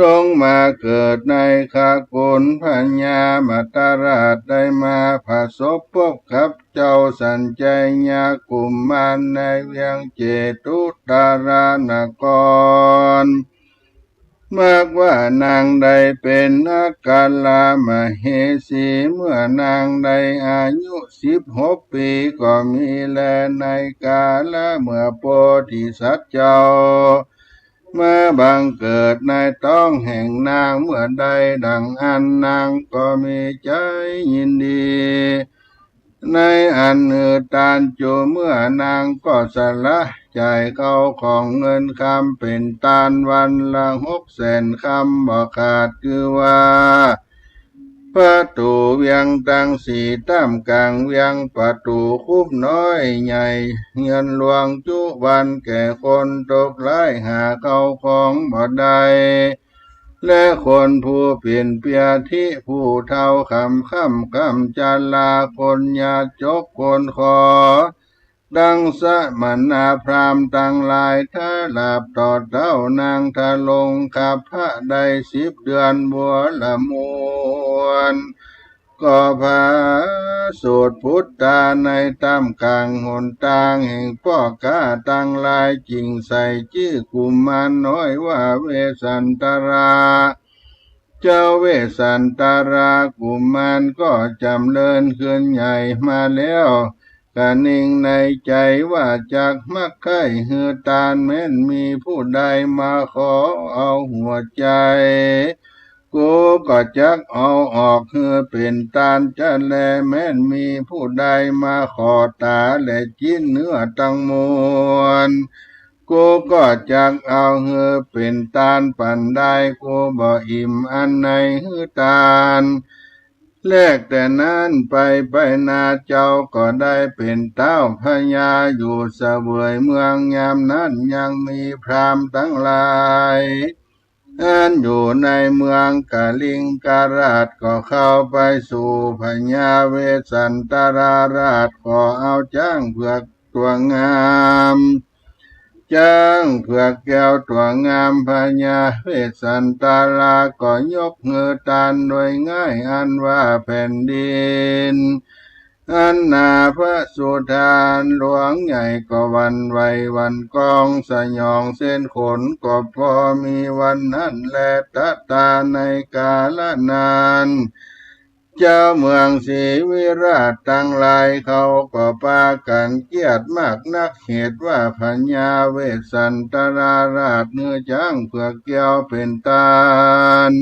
ลงมาเกิดในคกุล พญามัตตราชได้มาผสมพบกับเจ้าสัญชัยยากุมารในเวียงเจตุตรานคร มักว่านางได้เป๋นอัคคมเหสี เมื่อนางได้อายุสิบหกปี๋ก็มีแล ในกาละเมื่อโพธิสัตว์เจ้า มาบังเกิดในต๊องแห่งนางเมื่อใด ดังอั้นนางก็มีใจ๋ยินดี ในอันหื้อตาน จูเมื่อนางก็สละใจ๋ข้าวของเงินคำเป๋นตานวันละหกแสนคำบ่ขาด คือว่า ประตู๋เวียงตังสี่ ต้ามก๋างเวียง ประตู๋คุ้มน้อยใหญ่ เฮือนหลวงจุวันแก่คนตกไร้ หาข้าวของบ่ได้ และคนผู้เป๋นเปียธิ ผู้เฒ่าคำค่ำคำจรา คนยาจกคนขอ ดังสมณพราหมณ์ตังหลาย ถลาบต่อเต้านางทรงคัพพะได้สิบเดือนบัวละมวล ก็ผะสูติปุตตาในต้ามก๋างหนตางแห่งป้อก๊าตังหลาย จึงใส่จื้อกุมารน้อยว่าเวสสันตรา เจ้าเวสสันตรากุมารก็จ๋ำเริญขึ้นใหญ่มาแล้ว กะนิ่งในใจ๋ว่า จักมักใค่หื้อตาน แม้นมีผู้ใดมาขอเอาหัวใจ๋ กูก็จักเอาออกหื้อเป๋นตานจะแล แม้นมีผู้ใดมาขอต๋าและจิ๊นเนื้อตังมวล กูก็จักเอาหื้อเป๋นตานปันได้ กูบ่อิ่มอันในหื้อตาน แลกแต่นั้นไป ไปนาเจ้าก็ได้เป๋นเต๊าพญาอยู่เสวยเมือง ยามนั้นยังมีพราหมณ์ตังหลาย อันอยู่ในเมืองกลิงกราช ก็เข้าไปสู่พญาเวสสันตราราช ขอเอาจ๊างเผือกตั๋วงาม จ๊างเผือกแก้วตั๋วงาม พญาเวสสันตราก็ยกหื้อตานโดยง่าย อันว่าแผ่นดิน อันนาพระสุธาหลวงใหญ่ก็หวั่นไหวหวั่นกอง สยองเส้นขนก็พอมีวันนั้นแล ตะตาในกาละนั้น เจ้าเมืองศรีวิราชตังหลายเขาก็ปากั๋นเกียดมากนัก เหตุว่าพญาเวสสันตราราชหื้อจ๊างเผือกแก้วเป๋นตาน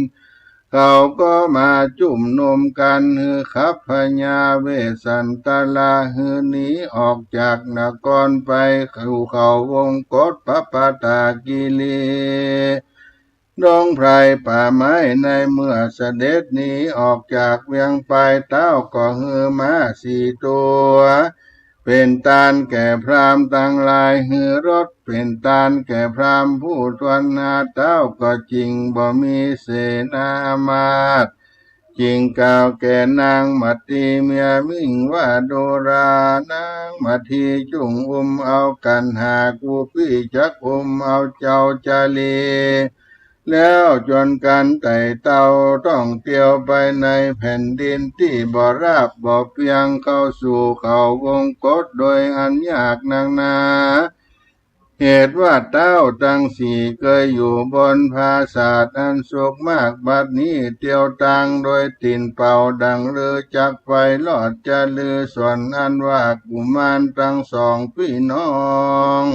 เขาก็มาจุมนุมกั๋นหื้อขับพญาเวสสันตราหื้อหนีออกจากนครไปสู่เขาวงกฏ ปะปะตากิรี ดงไพรป่าไม้ ในเมื่อเสด็จหนีออกจากเวียงไป เต๊าก็หื้อม้าสี่ตั๋ว เป๋นตานแก่พราหมณ์ตังหลาย หื้อรถเป๋นตานแก่พราหมณ์ผู้ถ้วนหน้า เต๊าก็จึงบ่มีเสนามาตย์ จึงกล่าวแก่นางมัตตีเมียมิ่งว่า ดูรา นางมัตตีจุ่งอุ้มเอาขันหากุปี้ จักอุ้มเอาเจ้าจาลี แล้วจ๋วนกั๋นไต่เต้าต้องเตียวไปในแผ่นดินตี้บ่ราบบ่เปียง เข้าสู่เขาวงกฏโดยอันยากนักหนา เหตุว่าเต๊าตังสี่เกยอยู่บนปราสาทอันสุขมาก บัดนี้เตียวตางโดยตี๋นเปล่าดั่งลือ จักไปรอดจาลือ ส่วนอันว่ากุมารตังสองปี้น้อง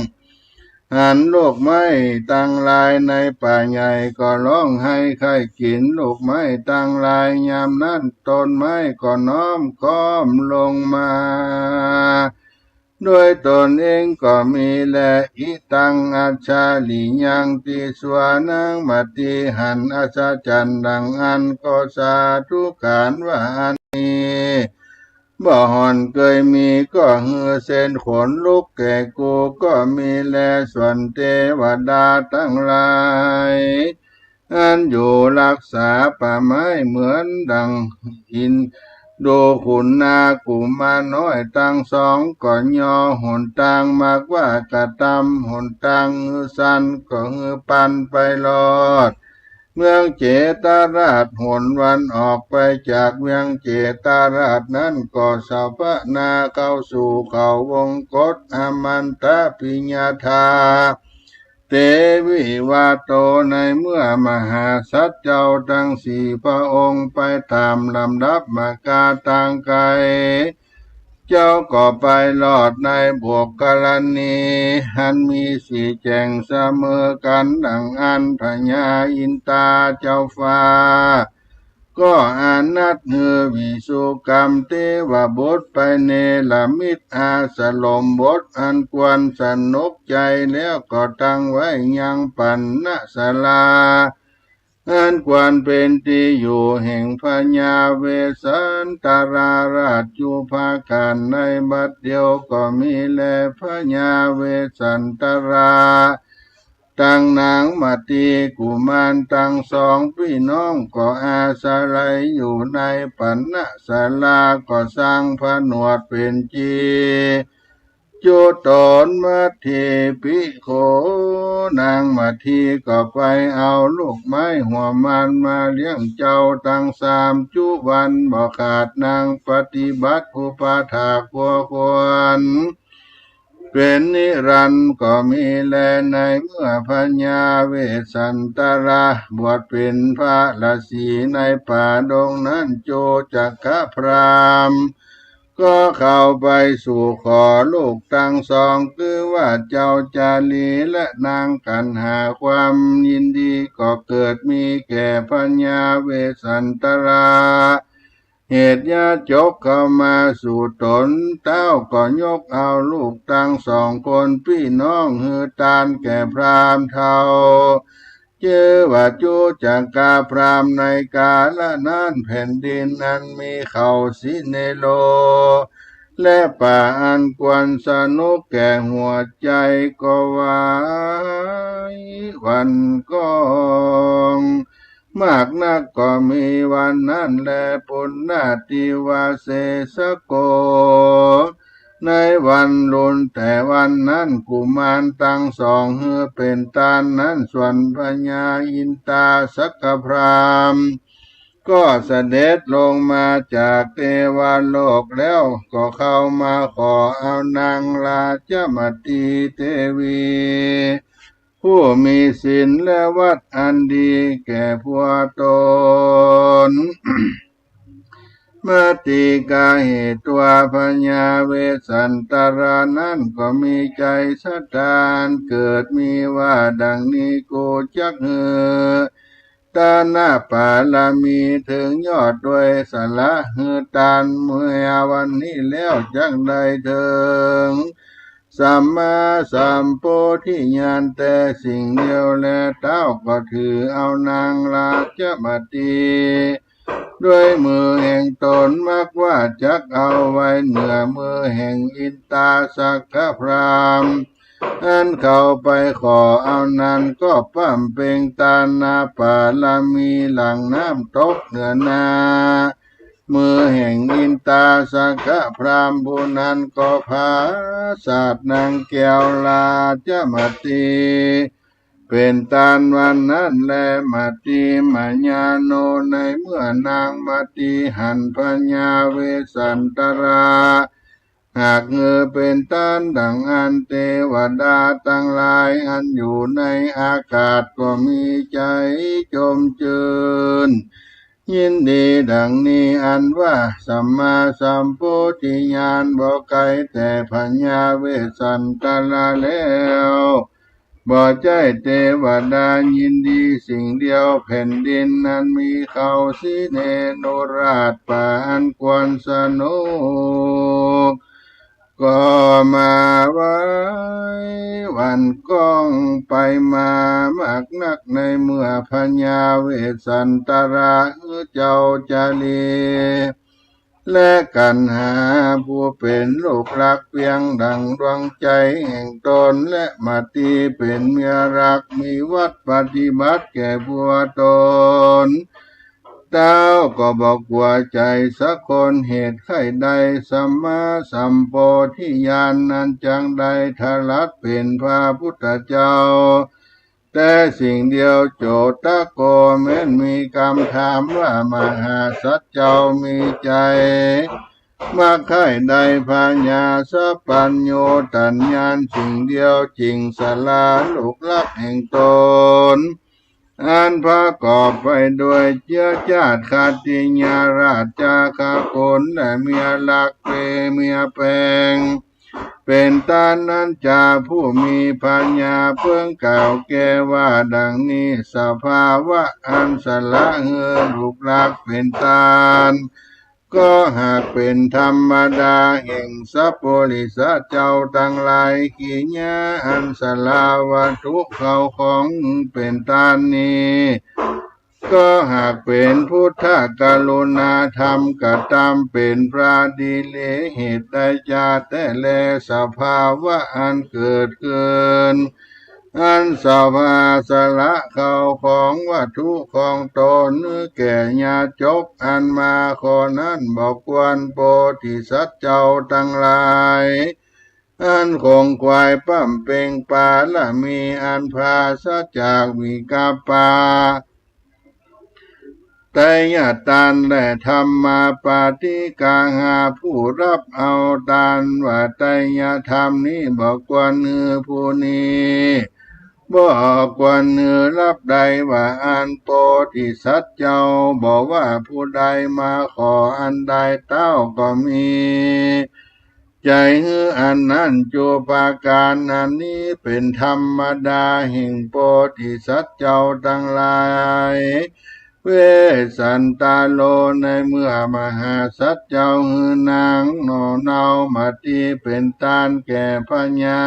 หันลูกไม้ตังหลายในป่าใหญ่ก็ฮ้องไห้ใค่กิ๋นลูกไม้ตังหลาย ยามนั้นต้นไม้ก็น้อมก้อมลงมา โดยตนเองก็มีแล อิตังอัจฉริยัง ตี้สัวนางมัตตีหันอัศจรรย์ดั่งอั้น ก็สาธุก๋านว่าอันนี้ บ่ห่อนเกยมี ก็หื้อเส้นขนลุกแก่กูก็มีแล ส่วนเตวดาตังหลาย อันอยู่ฮักษาป่าไม้เหมือนดั่งอินดูขุนนา กุมารน้อยตังสองก็ย่อหนตางมากว่ากระตำ หนตางหื้อสั้นก็หื้อปันไปรอด เมืองเจตราช หนวันออกไปจากเวียงเจตราชนั้นก็สะพะนาเข้าสู่เขาวงกฏ อามันตปิยธา เตวิวาโต ในเมื่อมหาสัตว์เจ้าตังสี่พระองค์ไปต๋ามลำดับมาก๋าตางไก๋ เจ้าก็ไปรอดในบุคคลณี อันมีสี่แจ่งเสมอกั๋นดั่งอั้น พญาอินทาเจ้าฟ้า ก็อานัดหื้อวิสุกรรมเตวบุตรไปเนรมิตอาสรมบทอันควรสนุกใจ๋ แล้วก็ตั้งไว้ยังปัณณศาลา อันควรเป๋นตี้อยู่แห่งพญาเวสสันตราราชอยู่ผากั๋น ในบัดเดียวก็มีแล พญาเวสสันตรา ตังนางมัตตีกุมารตังสองปี้น้องก็อาศัยอยู่ในปัณณศาลา ก็สร้างผนวดเป๋นจีจุตนมัตตีภิกขุ นางมัตตีก็ไปเอาลูกไม้หัวมันมาเลี้ยงเจ้าตังสามจุวันบ่ขาด นางปฏิบัติอุปถากครัวควร เป๋นนิรันดร์ก็มีแล ในเมื่อพญาเวสสันตราบวชเป๋นพระฤๅษีในป่าดงนั้น จุจักกะพราหมณ์ก็เข้าไปสู่ขอลูกตังสอง คือว่าเจ้าจาลีและนางกัณหา ความยินดีก็เกิดมีแก่พญาเวสสันตรา เหตุยาจกเข้ามาสู่ต๋น เต้าก็ยกเอาลูกตังสองคนปี้น้องหื้อตานแก่พราหมณ์เฒ่า จื้อว่าจุจักกะพราหมณ์ ในกาละนั้นแผ่นดินอันมีเขาสิเนโร และป่าอันควรสนุกแก่หัวใจ๋ก็ไหวหวั่นกล้องมากนัก ก็มีวันนั้นแล ปุณณทิวาเสสโก ในวันลุนแต่วันนั้น กุมารตังสองหื้อเป๋นตานนั้น ส่วนพญาอินตาสักกพราหมณ์ ก็เสด็จลงมาจากเตวโลกแล้ว ก็เข้ามาขอเอานางราชมตีเตวี ผู้มีศีลและวัตรอันดีแก่ผัวตน มติกา เหตุว่าพญาเวสสันตรานั้นก็มีใจ๋ศรัทธาอันเกิดมีว่าดังนี้ กูจักหื้อตานปารมีเถิงยอดโดยสละหื้อตาน เมื่อวันนี้แล้วจักได้เถิงสัมมาสัมโพธิญาณแต่สิ่งเดียวแล เต๊าก็ถือเอานางราชมตี ด้วยมือแห่งตน มักว่าจักเอาไว้เหนือมือแห่งอินตาสักกพราหมณ์ อันเขาไปขอเอานั้น ก็บำเพ็งตานปารมีหลั่งน้ำตกเหนือหน้ามือแห่งอินตาสักกพราหมณ์ ผู้นั้นก็ผาสาทนางแก้วราชมตี เป๋นตานวันนั้นแล มติมายาโน ในเมื่อนางมติหันพญาเวสสันตรา หากหื้อเป๋นตานดังอั้น เตวดาตังหลายอันอยู่ในอากาศก็มีใจ๋จมจื้น ยินดีดังนี้ อันว่าสัมมาสัมโพธิญาณบ่ไกลแต่พญาเวสสันตราแล้ว บ่ใจ้เตวดายินดีสิ่งเดียว แผ่นดินอันมีเขาสิเนโรราช ป่าอันควรสนุก ก็มาไหวหวั่นกล้องไปมามากนัก ในเมื่อพญาเวสสันตราเจ้าจารี และกัณหาผู้เป๋นลูกรักเปียงดั่งดวงใจ๋แห่งตน และมติเป๋นเมียรัก มีวัตรปฏิบัติแก่ผัวตน เต๊าก็บ่กั๋วใจ๋สักคน เหตุใค่ได้สัมมาสัมโพธิญาณนั้น จักได้ทะลัดเป๋นพระพุทธเจ้า แต่สิ่งเดียว โจตโก แม้นมีกำถามว่า มหาสัตว์เจ้ามีใจ๋มักใค่ได้พญาสัพพัญญูตัญญาณสิ่งเดียว จึงสละลูกรักแห่งตน อันประกอบไปด้วยเจื้อจาติขัตติยราชาคกุล และเมียรักเปเมียแปง เป๋นต้านนั้นจา ผู้มีพญาเปิ้งกล่าวแก่ว่าดังนี้ สภาวะอันสละหื้อลูกรักเป๋นต้าน ก็หากเป๋นธรรมดาแห่งสัปปุริสะเจ้าตังหลาย กิริยาอันสละวัตถุเข้าของเป๋นต้านนี้ ก็หากเป๋นพุทธกรุณาธรรมกระตำ เป๋นพระดิเรกเหตุได้จาแต๊แล สภาวะอันเกิดขึ้น อันสภาสละเข้าของวัตถุของตนแก่ยาจกอันมาข้อนั้น บ่ควรโพธิสัตว์เจ้าตังหลาย อันขงขวายบำเพ็งปารมีอันปราศจากวิกัปปะไตยตานและธรรมาปาฏิกาหา ผู้ฮับเอาตานว่าไตยธรรมนี้ บ่ควรหื้อผู้นี้ บ่ควรหื้อฮับได้ว่าอั้น โพธิสัตว์เจ้า บ่ว่าผู้ใดมาขออันใด เต้าก็มี ใจ๋หื้ออันนั้น จุปการอันนี้เป๋นธรรมดาแห่งโพธิสัตว์เจ้าตังหลาย เวสสันตโร ในเมื่อมหาสัตว์เจ้าหื้อนางหน่อเนามาติเป๋นตานแก่พญา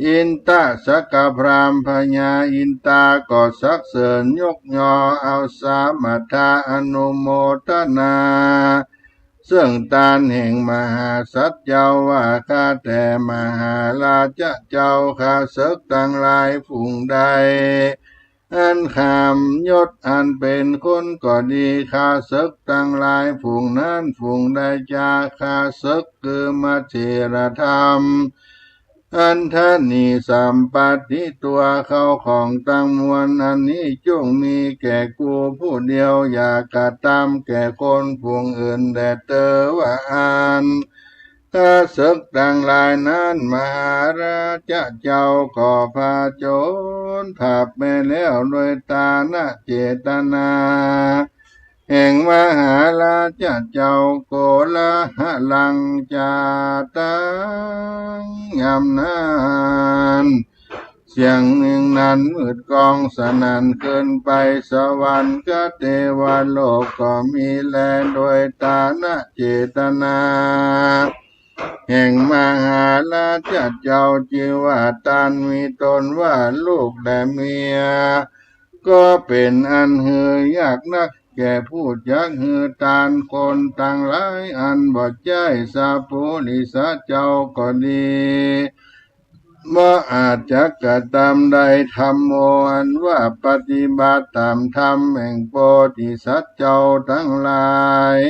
อินทสกพราหมณ์พญาอินทาก็สรรเสริญยกยอเอาสามัคคาอนุโมทนา เซิ่งตานแห่งมหาสัตว์เจ้าว่า ข้าแต่มหาราชเจ้า ข้าเสิกตังหลายฝูงใด อันคามยศอันเป๋นคนก็ดี ข้าเสิกตังหลายฝูงนั้น ฝูงใดจาข้าเสิก คือมเถรธรรม อันธนีสัมปัตติ ตั๋วเข้าของตังมวลอันนี้ จุ่งมีแก่กูผู้เดียว อย่ากระตำแก่คนฝูงอื่นแลเตอ ว่าอั้น ข้าเสิกตังหลายนั้น มหาราชเจ้าก็ผจญภัพแม้แล้วโดยตนะเจตนา แห่งมหาราชเจ้า โกลาหลังจัดตัง ยามนั้นเสียงหนึ่งนั้นมืดก้องสนั่นขึ้นไป สวรรคเทวโลกก็มีแลโดยตนะเจตนา แห่งมหาราชเจ้า จื้อว่าตานมีต๋นว่าลูกและเมีย ก็เป๋นอันหื้อยากนักแก่ผู้จักหื้อตาน คนตังหลายอันบ่ใจ้สปุริสะเจ้าก็ดี บ่อาจจะกระตำได้ ธัมโม อันว่าปฏิบัติต๋ามธรรมแห่งโพธิสัตว์เจ้าตังหลาย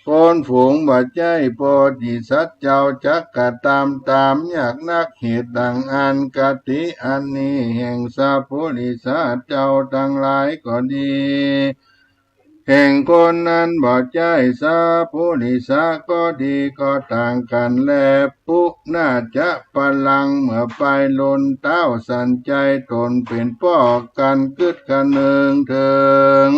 คนฝูงบ่ใจ้โพธิสัตว์เจ้าจักกระตำต๋ามยากนัก เหตุดังอั้น คติอันนี้แห่งสปุริสะเจ้าตังหลายก็ดี แห่งคนนั้นบ่ใจ้สปุริสะก็ดี ก็ต่างกั๋นแล ปุณาจะปะรัง เมื่อไปลุนเต๊าสันใจ้ต๋นเป๋นป้อ กั๋นกึ๊ดคะนึงเถิง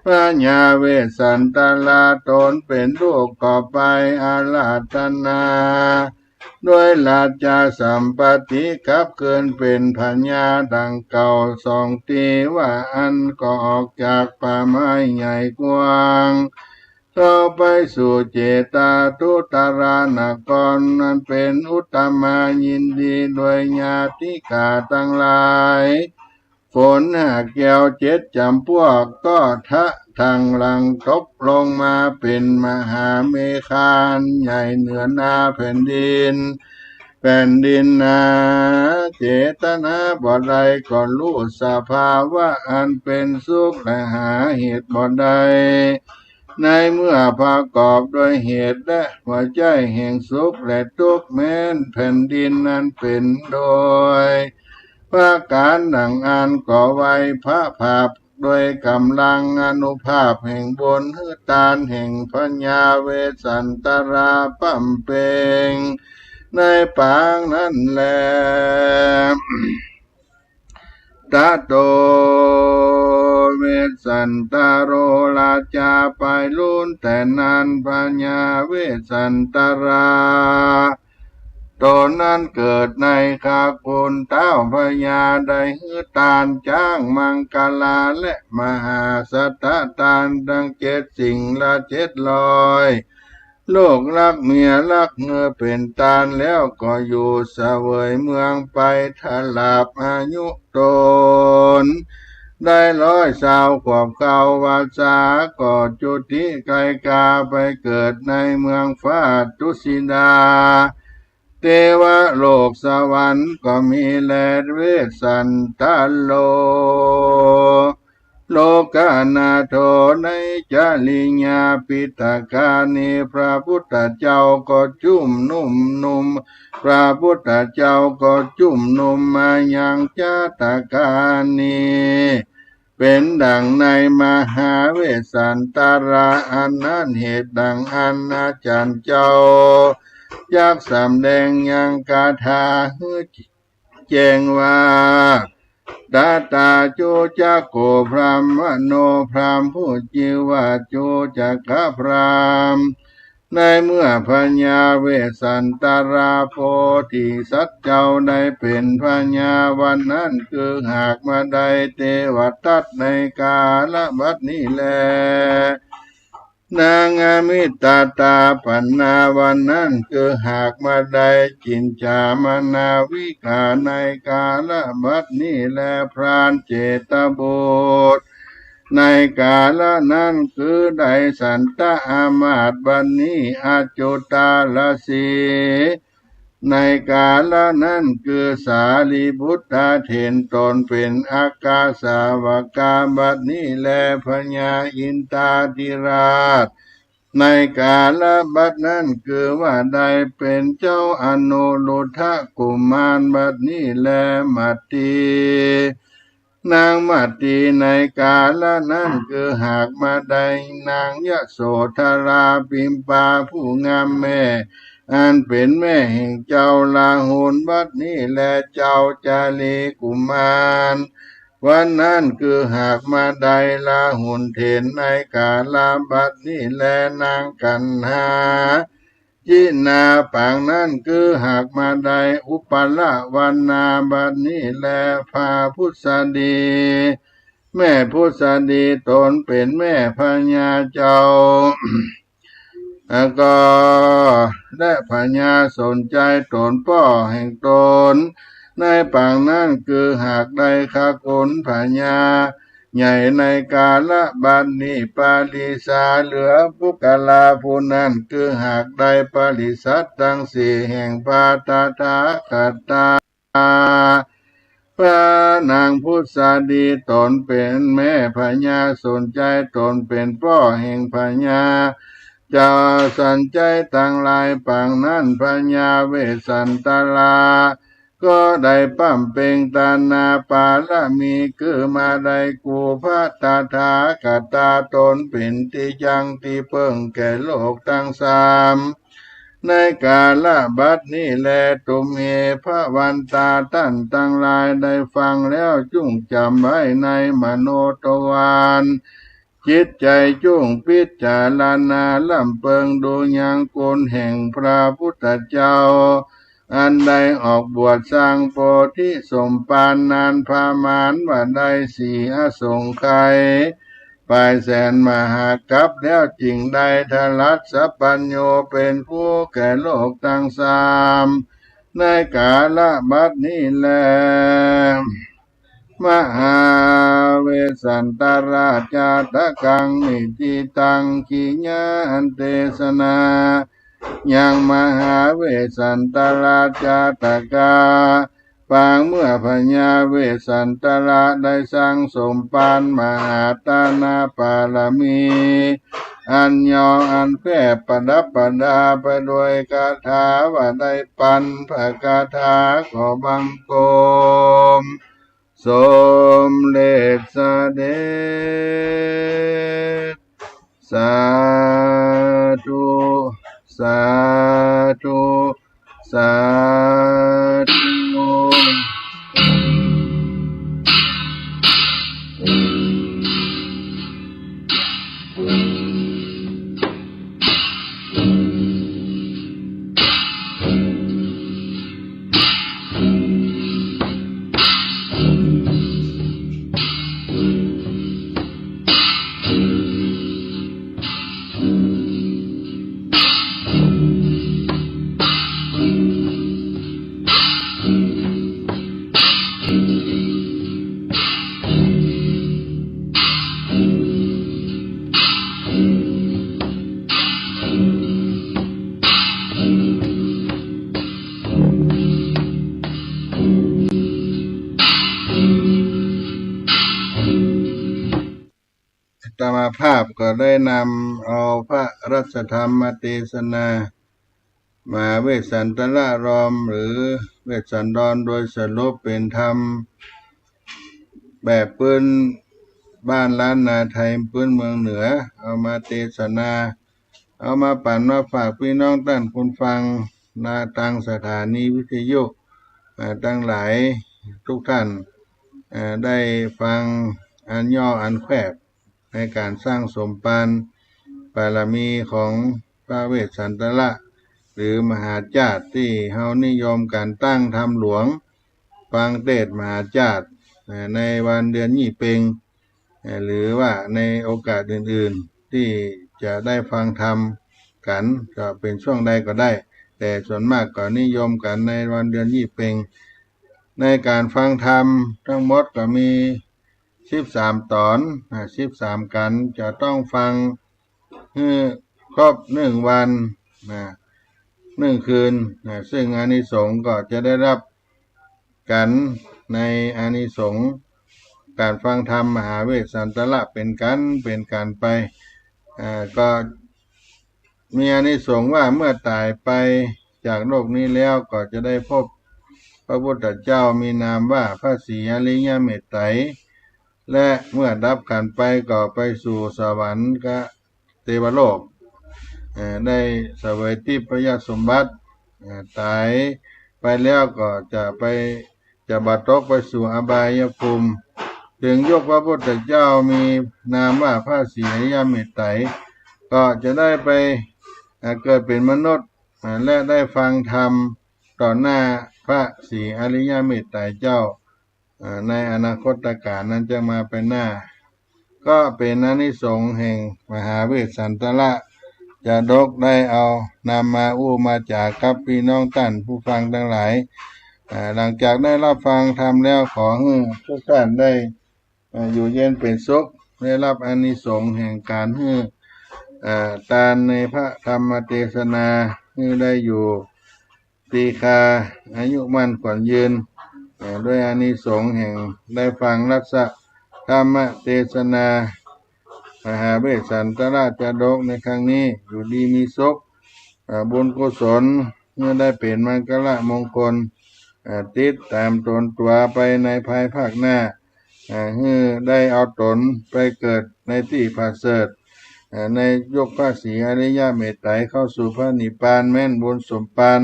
พญาเวสสันตราต๋นเป๋นลูก ก็ไปอาราธนา โดยราชาสัมปัตติ กลับคืนเป๋นพญาดังเก่าสองตี้ ว่าอั้นก็ออกจากป่าไม้ใหญ่กว้าง เข้าไปสู่เจตาตุตรานคร นั้นเป๋นอุตตมายินดีโดยญาติกาตังหลาย ฝนหากแก้วเจ็ดจ๋ำปวกก็ทะทังหลั่งตกลงมาเป๋นมหาเมฆาอันใหญ่เหนือหน้าแผ่นดิน แผ่นดินหนาเจตนาบ่ได้ก็ฮู้สภาวะอันเป๋นสุขและหาเหตุบ่ได้ ในเมื่อประกอบโดยเหตุและบ่ใจ้แห่งสุขและตุ๊กข์ แม้นแผ่นดินนั้นเป๋นโดยประก๋านดังอั้น ก็ไหว้พระพักตร์โดยก๋ำลังอานุภาพแห่งบุญ หื้อตานแห่งพญาเวสสันตราป้ำเป๋งในปางนั้นแล ตะโต เวสสันตโร ราชาไปลุนแต่นั้น พญาเวสสันตราต๋นนั้นเกิดในคากุลเต๊าพญา ได้หื้อตานจ๊างมังคลาและมหาสัตตะตานตังเจ็ดสิ่งละเจ็ดร้อย ลูกฮักเมียฮักหื้อเป๋นตานแล้ว ก็อยู่เสวยเมืองไปตลอดอายุต๋น ได้ร้อยซาวขวบ เข้าวัสสา ก็จุติไกลกาไปเกิดในเมืองฟ้าตุสิดา เตวโลกสวรรค์ก็มีแล เวสสันตโร โลกนาโถ ในจริยาปิฎกานี้ พระพุทธเจ้าก็จุมนุมนุม พระพุทธเจ้าก็จุมนุมมายังจาตกานี้ เป๋นดังในมหาเวสสันตราอันนั้น เหตุดังอั้นอาจ๋ารย์เจ้าจักสำแดงยังคาถาหื้อ แจ้งว่า ตถาจุจโก พราหมโณ พราหมณ์ผู้จื้อว่าจุจกพราหมณ์ ในเมื่อพญาเวสสันตราโพธิสัตว์เจ้าได้เป๋นพญาวันนั้น คือหากมาได้เตวทัตในกาลบัดนี้แล นางอมิตตาปัณณา วันนั้นคือหากมาได้ จินจามนาวิกา ในกาละบัดนี้แล พรานเจตบุตร ในกาละนั้นคือได้สันตะอามาตย์ บัดนี้อจุตาลสี ในกาละนั้นคือสารีบุตตาเถร ตนเป๋นอัคคสาวกา บัดนี้แล พญาอินทาธิราช ในกาละบัดนั้นคือว่าได้เป๋นเจ้าอนุรุทธกุมาร บัดนี้แล มัตตี นางมัตตี ในกาละนั้นคือหากมาได้ นางยโสธราปิมปา ผู้งามแม่ อันเป๋นแม่แห่งเจ้าลาหุล บัดนี้แล เจ้าจาลีกุมาร วันนั้นคือหากมาได้ ลาหุลเถร ในกาละบัดนี้แล นางกัณหา จินา ปางนั้นคือหากมาได้ อุปละวรรณา บัดนี้แล พาพุสดี แม่พุสดี ตนเป๋นแม่พญาเจ้า แล้วก็ และพญาสนชัย ตนป้อแห่งตน ในปางนั้นคือหากได้ คกุลพญา ใหญ่ ในกาละบัดนี้ ปริสา เหลือบุคคลาผู้นั้น คือหากได้ปริษัทตังสี่แห่งพระตถาคตา พระนางพุสดี ตนเป๋นแม่พญาสนชัย ตนเป๋นป้อแห่งพญาเจ้าสัญชัยตังหลาย ปางนั้นพญาเวสสันตรา ก็ได้บำเพ็งตนาปารมี คือมาได้กู้พระตถาคตา ตนเป๋นตี้ยังตี้เปิ้งแก่โลกตังสาม ในกาละบัดนี้แล ตุมเห พระวันตา ต้านตังหลายได้ฟังแล้ว จุ่งจ๋ำไว้ในมโนทวาร จิตใจ๋จุ่งพิจารณา ลำเปิงดูยังคุณแห่งพระพุทธเจ้า อันได้ออกบวชสร้างโพธิสมภารนานประมาณว่าได้สี่อสงไขย ปลายแสนมหากัปแล้ว จึงได้ทรัสสัพพัญญู เป๋นครูแก่โลกตังสาม ในกาละบัดนี้แล มหาเวสสันตราชาตกัง นิทิตัง กิยาอันเตสนา ยังมหาเวสสันตราชาตกา ปางเมื่อพญาเวสสันตราได้สร้างสมภารมหาทานปารมี อันยาวอันแคบ ประดับประดาไปด้วยคาถา ว่าได้ปันพระคาถา ขอบังคม สมเร็จเสด็จ สาธุ สาธุ สาธุ อาตมาภาพก็ได้นำเอาพระรัตนธรรมเตสนา มหาเวสสันตราราม หรือเวสสันดรโดยสรุป เป๋นธรรมแบบปื้นบ้านล้านนาไทย ปื้นเมืองเหนือ เอามาเตสนา เอามาปั๋นมาฝากปี้น้องต้านคนฟัง นาตางสถานีวิทยุ อ่า ตังหลายทุกท่าน อ่า ได้ฟังอันย่ออันแคบ ในก๋านสร้างสมภารปารมีของพระเวสสันตระ หรือมหาจาติ ตี้เฮานิยมกั๋นตั้งธรรมหลวง ฟังเตสน์มหาจาติ อ่า ในวันเดือนยี่เป็ง อ่า หรือว่าในโอกาสอื่นๆ ตี้ จะได้ฟังธรรมกั๋น ก็เป๋นช่วงใดก็ได้ แต่ส่วนมากก็นิยมกั๋นในวันเดือนยี่เป็ง ในก๋านฟังธรรมตึงหมดก็มีสิบสามต๋อน อ่า สิบสามกั๋น จะต้องฟังหื้อครบนึ่งวัน นะ นึ่งคืน นะ ซึ่งอานิสงส์ก็จะได้รับกั๋นในอานิสงส์ก๋านฟังธรรมมหาเวสสันตระเป๋นกั๋น เป๋นกั๋นไป อ่า ก็มีอานิสงส์ว่าเมื่อต๋ายไปจากโลกนี้แล้วก็จะได้พบพระพุทธเจ้ามีนามว่าพระศรีอริยเมตไตร และเมื่อดับขันธ์ไปก็ไปสู่สวรรคเทวโลก เอ่อ ได้เสวยทิพยสมบัติ เอ่อ ต๋ายไปแล้วก็จะไป จะบ่ตกไปสู่อบายภูมิ เถิงยุคพระพุทธเจ้ามีนามว่าพระศรีอริยเมตไตร ก็จะได้ไป เอ่อ เกิดเป๋นมนุษย์ เอ่อ และได้ฟังธรรมต่อหน้าพระศรีอริยเมตไตรเจ้า เอ่อ ในอนาคตกาลนั้นจะมาไปหน้า ก็เป๋นอานิสงส์แห่งมหาเวสสันตระจาดก ได้เอานำมาอู้มาจ๋ากับปี้น้องต้านผู้ฟังตังหลาย อ่า หลังจากได้รับฟังธรรมแล้ว ขอหื้อทุกต้านได้ อ่า อยู่เย็นเป๋นสุข ได้รับอานิสงส์แห่งก๋านหื้อ อ่า ตานในพระธรรมเตสนา หื้อได้อยู่ ตีฆา อายุมั่นขวัญยืน เอ่อ ด้วยอานิสงส์แห่งได้ฟังรัสธรรมเตสนา มหาเวสสันตระจาดกในครั้งนี้ อยู่ดีมีสุข เอ่อ บุญกุศล หื้อได้เป๋นมังคละมงคล เอ่อ ติดต๋ามต๋นตั๋วไปในภายภาคหน้า เอ่อ หื้อได้เอาต๋นไปเกิดในตี้ประเสริฐ เอ่อ ในยุคพระศรีอริยเมตไตรเข้าสู่พระนิพพาน แม้นบุญสมภาร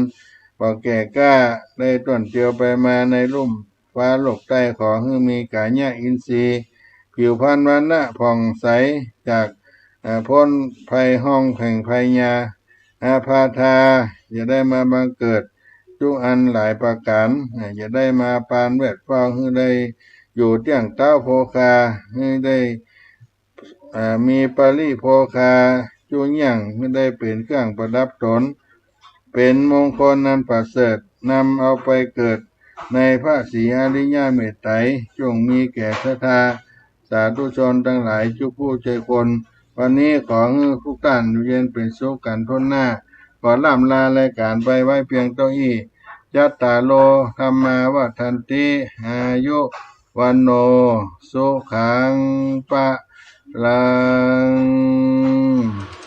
บ่แก่กล้า ได้ต้วนเตียวไปมาในลุ่มฟ้าโลกใต้ ขอหื้อมีกายะอินทรีย์ ผิวพรรณวรรณะผ่องใส จาก เอ่อ ป๊นภัยฮ้องแห่งพยา อาพาธา อย่าได้มาบังเกิดจุอันหลายประก๋าน เอ่อ อย่าได้มาปานแวดฟ้าว หื้อได้อยู่เตี้ยงเต๊าโภคา หื้อได้ เอ่อ มีปริโภคาจุเยี่ยง หื้อได้เป๋นเครื่องประดับต๋น เป๋นมงคลอันประเสริฐ นำเอาไปเกิดในพระศรีอริยเมตไตร จงมีแก่ศรัทธาสาธุชนตังหลายจุผู้ใจ้คน วันนี้ขอหื้อทุกต้านอยู่เย็นเป๋นสุขกั๋นถ้วนหน้า ขอล่ำลารายก๋านไปไว้เปียงเต้าอี้ จัตตาโร ธัมมา วัฑฒันติ อายุ วัณโณ สุขัง พะลัง